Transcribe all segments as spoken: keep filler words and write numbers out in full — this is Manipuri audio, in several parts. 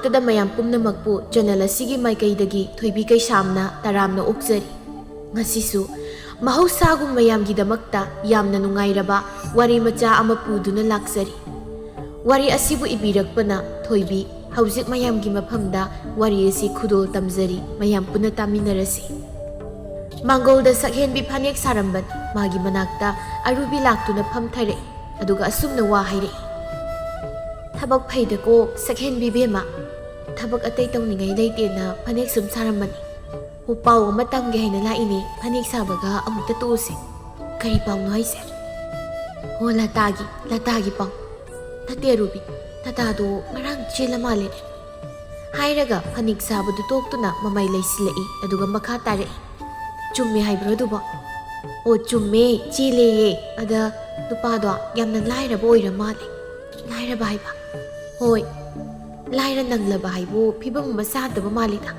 ꯑꯗ ꯃꯌꯥꯝ ꯄꯨꯝꯅꯃꯛꯄꯨ ꯆꯦꯅꯦꯜ ꯑꯁꯤꯒꯤ ꯃꯥꯏꯀꯩꯗꯒꯤ ꯊꯣꯏꯕꯤ ꯀꯩꯁꯥꯝꯅ ꯇꯔꯥꯝꯅ ꯑꯣꯛꯆꯔꯤ꯫ ꯉꯁꯤꯁꯨ ꯃꯍꯧꯁꯥꯒꯨꯝ ꯃꯌꯥꯝꯒꯤꯗꯃꯛꯇ ꯌꯥꯝꯅ ꯅꯨꯡꯉꯥꯏꯔꯕ ꯋꯥꯔꯤ ꯃꯆꯥ ꯑꯃ ꯄꯨꯗꯨꯅ ꯂꯥꯛꯆꯔꯤ꯫ ꯋꯥꯔꯤ ꯑꯁꯤꯕꯨ ꯏꯕꯤꯔꯛꯄꯅ ꯊꯣꯏꯕꯤ꯫ ꯍꯧꯖꯤꯛ ꯃꯌꯥꯝꯒꯤ ꯃꯐꯝꯗ ꯋꯥꯔꯤ ꯑꯁꯤ ꯈꯨꯗꯣꯜ ꯇꯝꯖꯔꯤ, ꯃꯌꯥꯝ ꯄꯨꯟꯅ ꯇꯥꯃꯤꯟꯅꯔꯁꯤ꯫ ꯃꯥꯡꯒꯣꯜꯗ ꯁꯛꯍꯦꯟꯕꯤ ꯐꯅꯦꯛ ꯁꯥꯔꯝꯕꯅꯤ꯫ ꯃꯥꯒꯤ ꯃꯅꯥꯛꯇ ꯑꯔꯨꯕꯤ ꯂꯥꯛꯇꯨꯅ ꯐꯝꯊꯔꯛꯏ, ꯑꯗꯨꯒ ꯑꯁꯨꯝꯅ ꯋꯥ ꯍꯥꯏꯔꯛꯏ꯫ "ꯊꯕꯛ ꯐꯩꯗꯀꯣ ꯁꯛꯍꯦꯟꯕꯤ ꯕꯦꯝꯃ?" "ꯊꯕꯛ ꯑꯇꯩ ꯇꯧꯅꯤꯡꯉꯥꯏ ꯂꯩꯇꯦꯅ ꯐꯅꯦꯛ ꯁꯨꯝ ꯁꯥꯔꯝꯕꯅꯤ꯫ ꯍꯣ, ꯄꯥꯎ ꯑꯃ ꯇꯝꯒꯦ ꯍꯥꯏꯅ ꯂꯥꯛꯏꯅꯦ, ꯐꯅꯦꯛ ꯁꯥꯕꯒ ꯑꯃꯨꯛꯇ ꯇꯣꯛꯎꯁꯦ꯫" "ꯀꯔꯤ ꯄꯥꯎꯅꯣ ꯍꯥꯏꯁꯦ?" "ꯍꯣ, ꯂꯇꯥꯒꯤ, ꯂꯇꯥꯒꯤ ꯄꯥꯎ꯫ ꯅꯠꯇꯦ ꯑꯔꯨꯕꯤ, ꯂꯇꯥꯗꯣ ꯉꯔꯥꯡ ꯆꯦꯜꯂ ꯃꯥꯜꯂꯦꯅꯦ꯫" ꯍꯥꯏꯔꯒ ꯐꯅꯦꯛ ꯁꯥꯕꯗꯨ ꯇꯣꯛꯇꯨꯅ ꯃꯃꯥꯏ ꯂꯩꯁꯤꯜꯂꯛꯏ, ꯑꯗꯨꯒ ꯃꯈꯥ ꯇꯥꯔꯛꯏ꯫ "ꯆꯨꯝꯃꯦ ꯍꯥꯏꯕ꯭ꯔꯣ ꯑꯗꯨꯕꯣ?" "ꯑꯣ, ꯆꯨꯝꯃꯦ, ꯆꯦꯜꯂꯦꯌꯦ꯫ ꯑꯗ ꯅꯨꯄꯥꯗꯣ ꯌꯥꯝꯅ ꯂꯥꯏꯔꯕ ꯑꯣꯏꯔ ꯃꯥꯜꯂꯦ꯫" "ꯂꯥꯏꯔꯕ ꯍꯥꯏꯕ?" "ꯍꯣꯏ, ꯂꯥꯏꯔ ꯅꯪꯂꯕ ꯍꯥꯏꯕꯨ ꯐꯤꯕꯝ ꯑꯃ ꯆꯥꯗꯕ ꯃꯥꯜꯂꯤꯗ꯫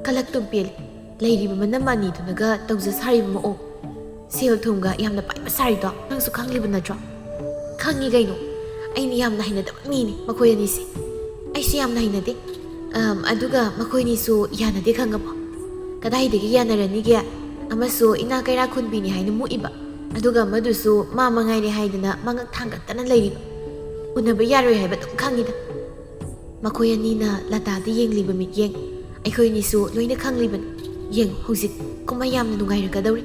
ꯀꯂꯛꯇꯨꯝ ꯄꯦꯜꯂꯤ꯫ ꯂꯩꯔꯤꯕ ꯃꯅꯝ ꯑꯅꯤꯗꯨꯅꯒ ꯇꯧꯖ ꯁꯥꯔꯤꯕ ꯃꯑꯣꯡ꯫ ꯁꯦꯜ ꯊꯨꯝꯒ ꯌꯥꯝꯅ ꯄꯥꯏꯕ ꯁꯥꯔꯤꯗꯣ ꯅꯪꯁꯨ ꯈꯪꯂꯤꯕ ꯅꯠꯇ꯭ꯔꯣ?" "ꯈꯪꯉꯤ ꯀꯩꯅꯣ꯫ ꯑꯩꯅ ꯌꯥꯝꯅ ꯍꯩꯅꯗꯕ ꯃꯤꯅꯤ ꯃꯈꯣꯏ ꯑꯅꯤꯁꯦ꯫ ꯑꯩꯁꯨ ꯌꯥꯝꯅ ꯍꯩꯅꯗꯦ꯫ ꯑꯝ, ꯑꯗꯨꯒ ꯃꯈꯣꯏꯅꯤꯁꯨ ꯌꯥꯅꯗꯦ, ꯈꯪꯉꯕꯣ?" "ꯀꯗꯥꯏꯗꯒꯤ ꯌꯥꯅꯔꯅꯤꯒꯦ? ꯑꯃꯁꯨ ꯏꯅꯥ ꯀꯩꯔꯥ ꯈꯨꯟꯕꯤꯅꯤ ꯍꯥꯏꯅ ꯃꯨꯛꯏꯕ, ꯑꯗꯨꯒ ꯑꯃꯗꯨꯁꯨ ꯃꯥ ꯃꯉꯥꯏꯔꯦ ꯍꯥꯏꯗꯅ ꯃꯉꯛ ꯊꯥꯡꯒꯠꯇꯅ ꯂꯩꯔꯤꯕ꯫ ꯎꯅꯕ ꯌꯥꯔꯣꯏ ꯍꯥꯏꯕ ꯑꯗꯨꯝ ꯈꯪꯉꯤꯗ꯫" ꯃꯈꯣꯏ ꯑꯅꯤꯅ ꯂꯇꯥꯗ ꯌꯦꯡꯂꯤꯕ ꯃꯤꯠꯌꯦꯡ ꯑꯩꯈꯣꯏ ꯑꯅꯤꯁꯨ ꯂꯣꯏꯅ ꯈꯪꯂꯤꯕꯅꯤ꯫ ꯌꯦꯡꯉꯨ, ꯍꯧꯖꯤꯛ ꯀꯨꯝꯍꯩ ꯌꯥꯝꯅ ꯅꯨꯡꯉꯥꯏꯔꯛꯀꯗꯧꯔꯤ꯫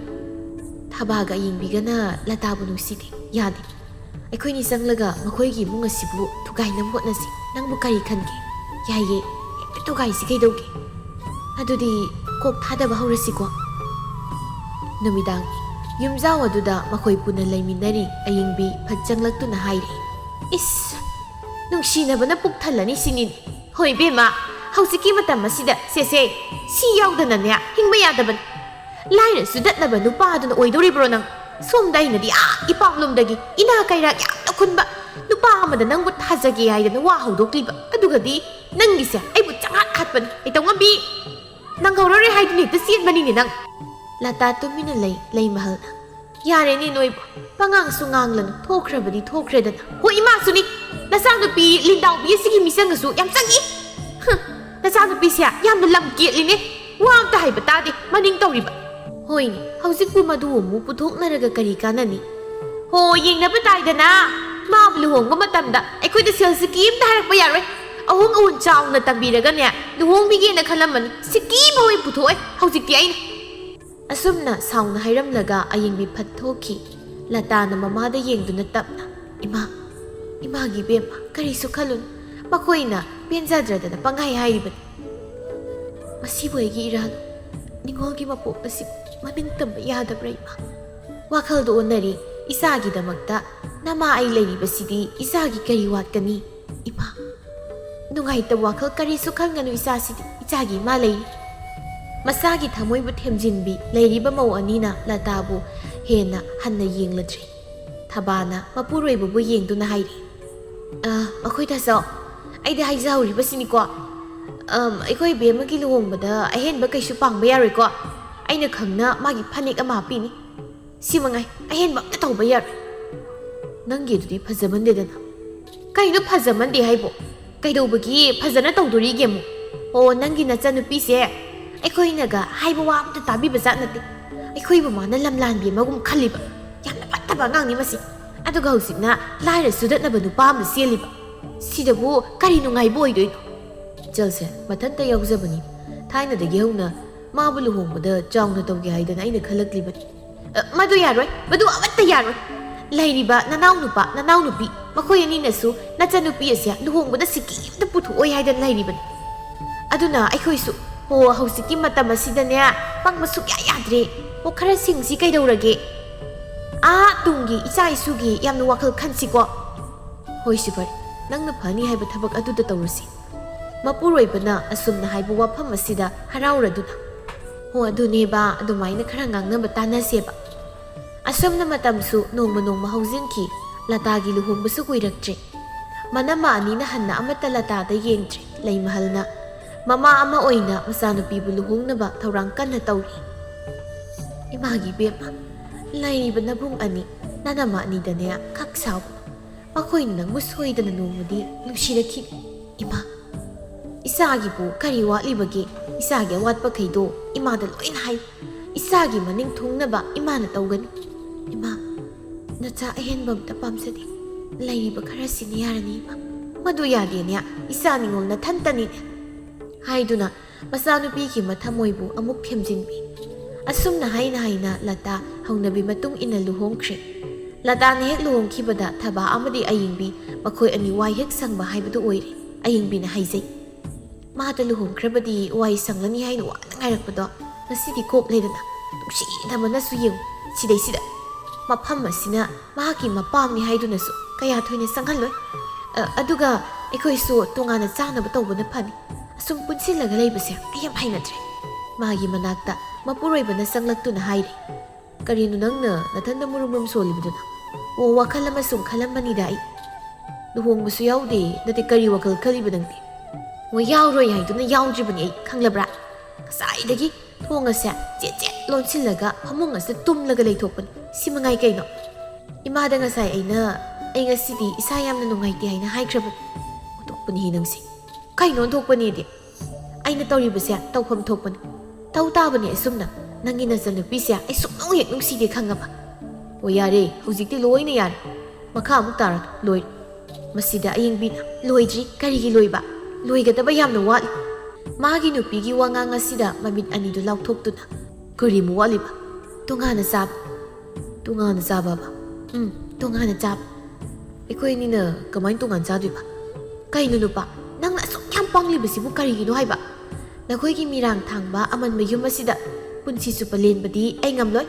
ꯊꯕꯥꯒ ꯑꯌꯦꯡꯕꯤꯒꯅ ꯂꯇꯥꯕꯨ ꯅꯨꯡꯁꯤꯗꯦ, ꯌꯥꯗꯦ꯫ ꯑꯩꯈꯣꯏꯅꯤ ꯆꯪꯂꯒ ꯃꯈꯣꯏꯒꯤ ꯏꯃꯨꯡ ꯑꯁꯤꯕꯨ ꯊꯨꯒꯥꯏꯅꯕ ꯍꯣꯠꯅꯁꯤ꯫ ꯅꯪꯕꯨ ꯀꯔꯤ ꯈꯟꯒꯦ? ꯌꯥꯏꯌꯦ, ꯍꯦꯛꯇ ꯊꯨꯒꯥꯏꯁꯤ ꯀꯩꯗꯧꯒꯦ? ꯑꯗꯨꯗꯤ ꯀꯣꯛ ꯊꯥꯗꯕ ꯍꯧꯔꯁꯤꯀꯣ꯫ ꯅꯨꯃꯤꯗꯥꯡ ꯌꯨꯝꯖꯥꯎ ꯑꯗꯨꯗ ꯃꯈꯣꯏ ꯄꯨꯟꯅ ꯂꯩꯃꯤꯟꯅꯔꯤ꯫ ꯑꯌꯤꯡꯕꯤ ꯐꯠ ꯆꯪꯂꯛꯇꯨꯅ ꯍꯥꯏꯔꯤ, "ꯏꯁ, ꯅꯨꯡꯁꯤꯅꯕꯅ ꯄꯨꯛ ꯊꯜꯂꯅꯤ ꯁꯤꯅꯤꯅꯦ꯫ ꯍꯣꯏ ꯏꯕꯦꯝꯃ, ꯍꯧꯖꯤꯛꯀꯤ ꯃꯇꯝ ꯑꯁꯤꯗ ꯁꯦꯁꯦ, ꯁꯤ ꯌꯥꯎꯗꯅꯅꯦ ꯍꯤꯡꯕ ꯌꯥꯗꯕꯅꯤ꯫ ꯂꯥꯏꯔ ꯆꯨꯗꯠꯅꯕ ꯅꯨꯄꯥꯗꯨꯅ ꯑꯣꯏꯗꯧꯔꯤꯕ꯭ꯔꯣ ꯅꯪ? ꯁꯣꯝꯗ ꯑꯩꯅꯗꯤ ꯑꯥ ꯏꯄꯥꯛꯂꯣꯝꯗꯒꯤ ꯏꯅꯥ ꯀꯩꯔꯥꯛ ꯌꯥꯝꯅ ꯈꯨꯟꯕ ꯅꯨꯄꯥ ꯑꯃꯗ ꯅꯪꯕꯨ ꯊꯥꯖꯒꯦ ꯍꯥꯏꯗꯅ ꯋꯥ ꯍꯧꯗꯣꯛꯂꯤꯕ꯫ ꯑꯗꯨꯒꯗꯤ ꯅꯪꯒꯤꯁꯦ ꯑꯩꯕꯨ ꯆꯉꯥꯛ ꯍꯥꯠꯄꯅꯤ꯫ ꯀꯩꯇꯧꯉꯝꯕꯤ, ꯅꯪꯍꯧꯔꯔꯣꯏ ꯍꯥꯏꯗꯨꯅ ꯍꯦꯛꯇ ꯆꯦꯟꯕꯅꯤꯅꯦ ꯅꯪ꯫" ꯂꯇꯥ ꯇꯨꯃꯤꯟꯅ ꯂꯩ, ꯂꯩꯃꯍꯜꯅ, "ꯌꯥꯔꯦꯅꯦ ꯅꯣꯏꯕꯨ, ꯄꯉꯥꯡꯁꯨ ꯉꯥꯡꯂꯅꯨ, ꯊꯣꯛꯈ꯭ꯔꯕꯗꯤ ꯊꯣꯛꯈ꯭ꯔꯦꯗꯅ꯫ ꯍꯣꯏ, ꯏꯃꯥꯁꯨꯅꯤ, ꯅꯆꯥꯅꯨꯄꯤ ꯂꯤꯟꯗꯥꯎꯕꯤ ꯑꯁꯤꯒꯤ ꯃꯤꯆꯪꯒꯁꯨ ꯌꯥꯝ ꯆꯪꯏ꯫ ꯅꯆꯥꯅꯨꯄꯤꯁꯦ ꯌꯥꯝꯅ ꯂꯝ ꯀꯦꯠꯂꯤꯅꯦ꯫ ꯋꯥ ꯑꯝꯇ ꯍꯥꯏꯕ ꯇꯥꯗꯦ, ꯃꯅꯤꯡ ꯇꯧꯔꯤꯕ꯫ ꯍꯣꯏꯅꯦ, ꯍꯧꯖꯤꯛꯄꯨ ꯃꯗꯨ ꯑꯃꯨꯛ ꯄꯨꯊꯣꯛꯅꯔꯒ ꯀꯔꯤ ꯀꯥꯟꯅꯅꯤ? ꯍꯣ, ꯌꯦꯡꯅꯕ ꯇꯥꯏꯗꯅ꯫ ꯃꯥꯕꯨ ꯂꯨꯍꯣꯡꯕ ꯃꯇꯝꯗ ꯑꯩꯈꯣꯏꯗ ꯁꯦꯜ ꯁꯤꯀꯤ ꯑꯝꯇ ꯍꯥꯏꯔꯛꯄ ꯌꯥꯔꯣꯏ꯫ ꯑꯍꯣꯡ ꯑꯑꯣꯟ ꯆꯥꯎꯅ ꯇꯝꯕꯤꯔꯒꯅꯦ, ꯂꯨꯍꯣꯡꯕꯤꯒꯦꯅ ꯈꯜꯂꯝꯕꯅꯤ꯫ ꯁꯤꯀꯤ ꯑꯃ ꯑꯣꯏꯅ ꯄꯨꯊꯣꯛꯑꯣꯏ ꯍꯧꯖꯤꯛꯇꯤ ꯑꯩꯅ꯫ ꯑꯁꯨꯝꯅ ꯁꯥꯎꯅ ꯍꯥꯏꯔꯝꯂꯒ ꯑꯌꯤꯡꯕꯤ ꯐꯠ ꯊꯣꯛꯈꯤ꯫ ꯂꯇꯥꯅ ꯃꯃꯥꯗ ꯌꯦꯡꯗꯨꯅ ꯇꯞꯅ, "ꯏꯃꯥ, ꯏꯃꯥꯒꯤ ꯏꯕꯦꯝꯃ, ꯀꯔꯤꯁꯨ ꯈꯜꯂꯨꯅꯨ꯫ ꯃꯈꯣꯏꯅ ꯄꯦꯟꯖꯗ꯭ꯔꯗꯅ ꯄꯪꯍꯥꯏ ꯍꯥꯏꯔꯤꯕꯅꯤ꯫ ꯃꯁꯤꯕꯨ ꯑꯩꯒꯤ ꯏꯔꯥꯜꯂꯣ꯫ ꯅꯤꯡꯉꯣꯜꯒꯤ ꯃꯄꯣꯛ ꯑꯁꯤ ꯃꯅꯤꯡ ꯇꯝꯕ ꯌꯥꯗꯕ꯭ꯔꯥ, ꯏꯃꯥ?" ꯋꯥꯈꯜꯗꯣ ꯑꯣꯟꯅꯔꯤ꯫ ꯏꯆꯥꯒꯤꯗꯃꯛꯇ ꯅꯃꯥ ꯑꯩ ꯂꯩꯔꯤꯕꯁꯤꯗꯤ ꯏꯆꯥꯒꯤ ꯀꯔꯤ ꯋꯥꯠꯀꯅꯤ? ꯏꯃꯥ, ꯅꯨꯡꯉꯥꯏꯇꯕ ꯋꯥꯈꯜ ꯀꯔꯤꯁꯨ ꯈꯟꯒꯅꯨ ꯏꯆꯥꯁꯤꯗꯤ, ꯏꯆꯥꯒꯤ ꯏꯃꯥ ꯂꯩꯔꯤ꯫ ꯃꯆꯥꯒꯤ ꯊꯃꯣꯏꯕꯨ ꯊꯦꯝꯖꯤꯟꯕꯤ ꯂꯩꯔꯤꯕ ꯃꯧ ꯑꯅꯤꯅ ꯂꯇꯥꯕꯨ ꯍꯦꯟꯅ ꯍꯟꯅ ꯌꯦꯡꯂꯗ꯭ꯔꯦ꯫ ꯊꯕꯥꯅ ꯃꯄꯨꯔꯣꯏꯕꯕꯨ ꯌꯦꯡꯗꯨꯅ ꯍꯥꯏꯔꯤ, "ꯑ, ꯃꯈꯣꯏ ꯇꯥꯆꯧ, ꯑꯩꯗꯤ ꯍꯥꯏꯖꯍꯧꯔꯤꯕꯁꯤꯅꯤꯀꯣ꯫ ꯑꯝ, ꯑꯩꯈꯣꯏ ꯏꯕꯦꯝꯃꯒꯤ ꯂꯨꯍꯣꯡꯕꯗ ꯑꯍꯦꯟꯕ ꯀꯩꯁꯨ ꯄꯥꯡꯕ ꯌꯥꯔꯣꯏꯀꯣ꯫ ꯑꯩꯅ ꯈꯪꯅ ꯃꯥꯒꯤ ꯐꯅꯦꯛ ꯑꯃ ꯍꯥꯞꯄꯤꯅꯤ꯫ ꯁꯤ ꯃꯉꯥꯏ, ꯑꯍꯦꯟꯕ ꯑꯝꯇ ꯇꯧꯕ ꯌꯥꯔꯣꯏ꯫" "ꯅꯪꯒꯤꯗꯨꯗꯤ ꯐꯖꯃꯟꯗꯦꯗꯅ꯫" "ꯀꯩꯅꯣ ꯐꯖꯃꯟꯗꯦ ꯍꯥꯏꯕꯣ? ꯀꯩꯗꯧꯕꯒꯤ ꯐꯖꯅ ꯇꯧꯗꯣꯔꯤꯒꯦ ꯑꯃꯨꯛ? ꯑꯣ, ꯅꯪꯒꯤ ꯅꯆꯟꯅꯨꯄꯤꯁꯦ ꯑꯩꯈꯣꯏꯅꯒ ꯍꯥꯏꯕ ꯋꯥ ꯑꯝꯇ ꯇꯥꯕꯤꯕ ꯖꯥꯠ ꯅꯠꯇꯦ꯫ ꯑꯩꯈꯣꯏꯕꯨ ꯃꯥꯅ ꯂꯝꯂꯥꯟꯕꯤ ꯑꯃꯒꯨꯝ ꯈꯜꯂꯤꯕ꯫ ꯌꯥꯝꯅ ꯐꯠꯇꯕ ꯑꯉꯥꯡꯅꯤ ꯃꯁꯤ꯫ ꯑꯗꯨꯒ ꯍꯧꯖꯤꯛꯅ ꯂꯥꯏꯔ ꯆꯨꯗꯠꯅꯕ ꯅꯨꯄꯥ ꯑꯃ ꯆꯦꯜꯂꯤꯕ꯫ ꯁꯤꯗꯕꯨ ꯀꯔꯤ ꯅꯨꯡꯉꯥꯏꯕ ꯑꯣꯏꯗꯣꯏꯅꯣ?" "ꯏꯆꯜꯁꯦ ꯃꯊꯟꯇ ꯌꯥꯎꯖꯕꯅꯤ꯫ ꯊꯥꯏꯅꯗꯒꯤ ꯍꯧꯅ ꯃꯥꯕꯨ ꯂꯨꯍꯣꯡꯕꯗ ꯆꯥꯎꯅ ꯇꯧꯒꯦ ꯍꯥꯏꯗꯅ ꯑꯩꯅ ꯈꯜꯂꯛꯂꯤꯕꯅꯤ꯫" "ꯑ, ꯃꯗꯨ ꯌꯥꯔꯣꯏ, ꯃꯗꯨ ꯑꯃꯠꯇ ꯌꯥꯔꯣꯏ꯫ ꯂꯩꯔꯤꯕ ꯅꯅꯥꯎ ꯅꯨꯄꯥ, ꯅꯅꯥꯎ ꯅꯨꯄꯤ, ꯃꯈꯣꯏ ꯑꯅꯤꯅꯁꯨ ꯅꯆꯟꯅꯨꯄꯤ ꯑꯁꯦ ꯂꯨꯍꯣꯡꯕꯗ ꯁꯤꯀꯤ ꯑꯃꯇ ꯄꯨꯊꯣꯛꯑꯣꯏ ꯍꯥꯏꯗꯅ ꯂꯩꯔꯤꯕꯅꯤ꯫ ꯑꯗꯨꯅ ꯑꯩꯈꯣꯏꯁꯨ, ꯍꯣ, ꯍꯧꯖꯤꯛꯀꯤ ꯃꯇꯝ ꯑꯁꯤꯗꯅꯦ, ꯄꯪꯕ ꯁꯨꯛꯌꯥ ꯌꯥꯗ꯭ꯔꯦ꯫ ꯍꯣ, ꯈꯔ ꯁꯤꯡꯁꯤ ꯀꯩꯗꯧꯔꯒꯦ? ꯑꯥ ꯇꯨꯡꯒꯤ ꯏꯆꯥ ꯏꯁꯨꯒꯤ ꯌꯥꯝꯅ ꯋꯥꯈꯜ ꯈꯟꯁꯤꯀꯣ꯫" "ꯍꯣꯏ ꯁꯤꯐꯥꯏ, ꯅꯪꯅ ꯐꯅꯤ ꯍꯥꯏꯕ ꯊꯕꯛ ꯑꯗꯨꯗ ꯇꯧꯔꯁꯤ꯫" ꯃꯄꯨꯔꯣꯏꯕꯅ ꯑꯁꯨꯝꯅ ꯍꯥꯏꯕ ꯋꯥꯐꯝ ꯑꯁꯤꯗ ꯍꯔꯥꯎꯔꯗꯨꯅ, "ꯍꯣ, ꯑꯗꯨꯅꯦꯕ, ꯑꯗꯨꯃꯥꯏꯅ ꯈꯔ ꯉꯥꯡꯅꯕ ꯇꯥꯟꯅꯁꯦꯕ꯫" ꯑꯁꯨꯝꯅ ꯃꯇꯝꯁꯨ ꯅꯣꯡꯃ ꯅꯣꯡꯃ ꯍꯧꯖꯤꯟꯈꯤ꯫ ꯂꯇꯥꯒꯤ ꯂꯨꯍꯣꯡꯕꯁꯨ ꯀꯨꯏꯔꯛꯇ꯭ꯔꯦ꯫ ꯃꯅꯝꯃ ꯑꯅꯤꯅ ꯍꯟꯅ ꯑꯃꯠꯇ ꯂꯇꯥꯗ ꯌꯦꯡꯗ꯭ꯔꯦ꯫ ꯂꯩꯃꯍꯜꯅ ꯃꯃꯥ ꯑꯃ ꯑꯣꯏꯅ ꯃꯆꯥꯅꯨꯄꯤꯕꯨ ꯂꯨꯍꯣꯡꯅꯕ ꯊꯧꯔꯥꯡ ꯀꯟꯅ ꯇꯧꯔꯤ꯫ "ꯏꯃꯥꯒꯤ ꯏꯕꯦꯝꯃ, ꯂꯩꯔꯤꯕ ꯅꯕꯨꯡ ꯑꯅꯤ, ꯅꯅꯝꯃ ꯑꯅꯤꯗꯅꯦ ꯈꯛ ꯁꯥꯎꯒꯅꯨ꯫ ꯃꯈꯣꯏꯅ ꯅꯪꯕꯨ ꯁꯣꯏꯗꯅ ꯅꯣꯡꯃꯗꯤ ꯅꯨꯡꯁꯤꯔꯛꯈꯤꯅꯤ꯫ ꯏꯃꯥ, ꯏꯆꯥꯒꯤꯕꯨ ꯀꯔꯤ ꯋꯥꯠꯂꯤꯕꯒꯦ? ꯏꯆꯥꯒꯤ ꯑꯋꯥꯠꯄꯈꯩꯗꯣ ꯏꯃꯥꯗ ꯂꯣꯏꯅ ꯍꯥꯏ꯫ ꯏꯆꯥꯒꯤ ꯃꯅꯤꯡ ꯊꯨꯡꯅꯕ ꯏꯃꯥꯅ ꯇꯧꯒꯅꯤ꯫ ꯏꯃꯥ, ꯅꯆꯥ ꯑꯍꯦꯟꯕ ꯑꯝꯇ ꯄꯥꯝꯖꯗꯦ꯫ ꯂꯩꯔꯤꯕ ꯈꯔꯁꯤꯅ ꯌꯥꯔꯅꯤ ꯏꯃꯥ꯫ ꯃꯗꯨ ꯌꯥꯗꯦꯅꯦ, ꯏꯆꯥ ꯅꯤꯉꯣꯜ ꯅꯊꯟꯇꯅꯤꯅꯦ꯫ ꯍꯥꯏꯗꯨꯅ ꯃꯆꯥꯅꯨꯄꯤꯒꯤ ꯃꯊꯃꯣꯏꯕꯨ ꯑꯃꯨꯛ ꯊꯦꯝꯖꯤꯟꯕꯤ꯫ ꯑꯁꯨꯝꯅ ꯍꯥꯏꯅ ꯍꯥꯏꯅ ꯂꯇꯥ ꯍꯧꯅꯕꯤ ꯃꯇꯨꯡ ꯏꯟꯅ ꯂꯨꯍꯣꯡꯈ꯭ꯔꯦ꯫ ꯂꯇꯥꯅ ꯍꯦꯛ ꯂꯨꯍꯣꯡꯈꯤꯕꯗ ꯊꯕꯥ ꯑꯃꯗꯤ ꯑꯌꯤꯡꯕꯤ ꯃꯈꯣꯏ ꯑꯅꯤ ꯋꯥꯏ ꯍꯦꯛ ꯁꯪꯕ ꯍꯥꯏꯕꯗꯨ ꯑꯣꯏꯔꯦ꯫ ꯑꯌꯤꯡꯕꯤꯅ ꯍꯥꯏꯖꯩ, "ꯃꯥꯗ ꯂꯨꯍꯣꯡꯈ꯭ꯔꯕꯗꯤ ꯋꯥꯏ ꯁꯪꯂꯅꯤ ꯍꯥꯏꯅ ꯋꯥꯅ ꯉꯥꯏꯔꯛꯄꯗꯣ ꯉꯁꯤꯗꯤ ꯀꯣꯛꯂꯦꯗꯅ꯫ ꯅꯨꯡꯁꯤꯗꯕꯅꯁꯨ ꯌꯦꯡꯉꯨ, ꯁꯤꯗꯩꯁꯤꯗ ꯃꯐꯝ ꯑꯁꯤꯅ ꯃꯍꯥꯛꯀꯤ ꯃꯄꯥꯝꯅꯤ ꯍꯥꯏꯗꯨꯅꯁꯨ ꯀꯌꯥ ꯊꯣꯏꯅ ꯆꯪꯍꯜꯂꯣꯏ꯫ ꯑ, ꯑꯗꯨꯒ ꯑꯩꯈꯣꯏꯁꯨ ꯇꯣꯉꯥꯟꯅ ꯆꯥꯅꯕ ꯇꯧꯕꯅ ꯐꯅꯤ꯫ ꯑꯁꯨꯝ ꯄꯨꯟꯁꯤꯜꯂꯒ ꯂꯩꯕꯁꯦ ꯑꯩ ꯌꯥꯝ ꯍꯩꯅꯗ꯭ꯔꯦ꯫" ꯃꯥꯒꯤ ꯃꯅꯥꯛꯇ ꯃꯄꯨꯔꯣꯏꯕꯅ ꯆꯪꯂꯛꯇꯨꯅ ꯍꯥꯏꯔꯦ, "ꯀꯔꯤꯅꯣ ꯅꯪꯅ ꯅꯊꯟꯗ ꯃꯨꯔꯨꯝ ꯃꯨꯔꯨꯝ ꯁꯣꯜꯂꯤꯕꯗꯨꯅ?" "ꯑꯣ, ꯋꯥꯈꯜ ꯑꯃ ꯁꯨꯝ ꯈꯜꯂꯝꯕꯅꯤꯗ ꯑꯩ꯫" "ꯂꯨꯍꯣꯡꯕꯁꯨ ꯌꯥꯎꯗꯦ, ꯅꯠꯇꯦ, ꯀꯔꯤ ꯋꯥꯈꯜ ꯈꯜꯂꯤꯕ ꯅꯪꯗꯤ?" "ꯑꯣ, ꯌꯥꯎꯔꯣꯏ ꯍꯥꯏꯗꯨꯅ ꯌꯥꯎꯗ꯭ꯔꯤꯕꯅꯤ ꯑꯩ, ꯈꯪꯂꯕ꯭ꯔꯥ? ꯉꯁꯥꯏꯗꯒꯤ ꯊꯣꯡ ꯑꯁꯦ ꯆꯦꯠ ꯆꯦꯠ ꯂꯣꯟꯁꯤꯜꯂꯒ ꯐꯃꯨꯡ ꯑꯁꯤꯗ ꯇꯨꯝꯂꯒ ꯂꯩꯊꯣꯛꯄꯅꯤ꯫ ꯁꯤ ꯃꯉꯥꯏ ꯀꯩꯅꯣ?" "ꯏꯃꯥꯗ ꯉꯁꯥꯏ ꯑꯩꯅ ꯑꯩ ꯉꯁꯤꯗꯤ ꯏꯁꯥ ꯌꯥꯝꯅ ꯅꯨꯡꯉꯥꯏꯇꯦ ꯍꯥꯏꯅ ꯍꯥꯏꯈ꯭ꯔꯕꯅꯤ꯫" ꯑꯣꯟꯊꯣꯛꯄꯅꯤꯍꯦ ꯅꯪꯁꯦ꯫ "ꯀꯩꯅꯣ ꯑꯣꯟꯊꯣꯛꯄꯅꯦꯗꯤ? ꯑꯩꯅ ꯇꯧꯔꯤꯕꯁꯦ ꯇꯧꯐꯝ ꯊꯣꯛꯄꯅꯤ꯫ ꯇꯧ ꯇꯥꯕꯅꯤ ꯑꯁꯨꯝꯅ꯫ ꯅꯪꯒꯤ ꯅꯆꯟꯅꯨꯄꯤꯁꯦ ꯑꯩ ꯁꯨꯛꯅꯨꯡ ꯍꯦꯛ ꯅꯨꯡꯁꯤꯗꯦ, ꯈꯪꯉꯕ?" "ꯑꯣ, ꯌꯥꯔꯦ, ꯍꯧꯖꯤꯛꯇꯤ ꯂꯣꯏꯅ ꯌꯥꯔꯦ꯫ ꯃꯈꯥ ꯑꯃꯨꯛ ꯇꯥꯔꯅꯨ, ꯂꯣꯏꯔꯦ꯫" ꯃꯁꯤꯗ ꯑꯌꯤꯡꯕꯤꯅ, "ꯂꯣꯏꯗ꯭ꯔꯤ, ꯀꯔꯤꯒꯤ ꯂꯣꯏꯕ? ꯂꯣꯏꯒꯗꯕ ꯌꯥꯝꯅ ꯋꯥꯠꯂꯤ꯫" ꯃꯥꯒꯤ ꯅꯨꯄꯤꯒꯤ ꯋꯥꯉꯥꯡ ꯑꯁꯤꯗ ꯃꯃꯤꯠ ꯑꯅꯤꯗꯨ ꯂꯥꯎꯊꯣꯛꯇꯨꯅ, "ꯀꯔꯤꯃꯨꯛ ꯋꯥꯠꯂꯤꯕ?" "ꯇꯣꯉꯥꯟꯅ ꯆꯥꯕ꯫" "ꯇꯣꯉꯥꯟꯅ ꯆꯥꯕꯕ?" "ꯎꯝ, ꯇꯣꯉꯥꯟꯅ ꯆꯥꯕ꯫" "ꯑꯩꯈꯣꯏ ꯑꯅꯤꯅ ꯀꯃꯥꯏꯅ ꯇꯣꯉꯥꯟ ꯆꯥꯗꯣꯏꯕ?" "ꯀꯩꯅꯣ ꯅꯨꯄꯥ, ꯅꯪꯅ ꯑꯁꯨꯛ ꯌꯥꯝ ꯄꯪꯂꯤꯕꯁꯤꯕꯨ ꯀꯔꯤꯒꯤꯅꯣ ꯍꯥꯏꯕ? ꯅꯈꯣꯏꯒꯤ ꯃꯤꯔꯥꯡ ꯊꯥꯡꯕ ꯑꯃꯟꯕ ꯌꯨꯝ ꯑꯁꯤꯗ ꯄꯨꯟꯁꯤ ꯆꯨꯞꯄ ꯂꯦꯟꯕꯗꯤ ꯑꯩ ꯉꯝꯂꯣꯏ꯫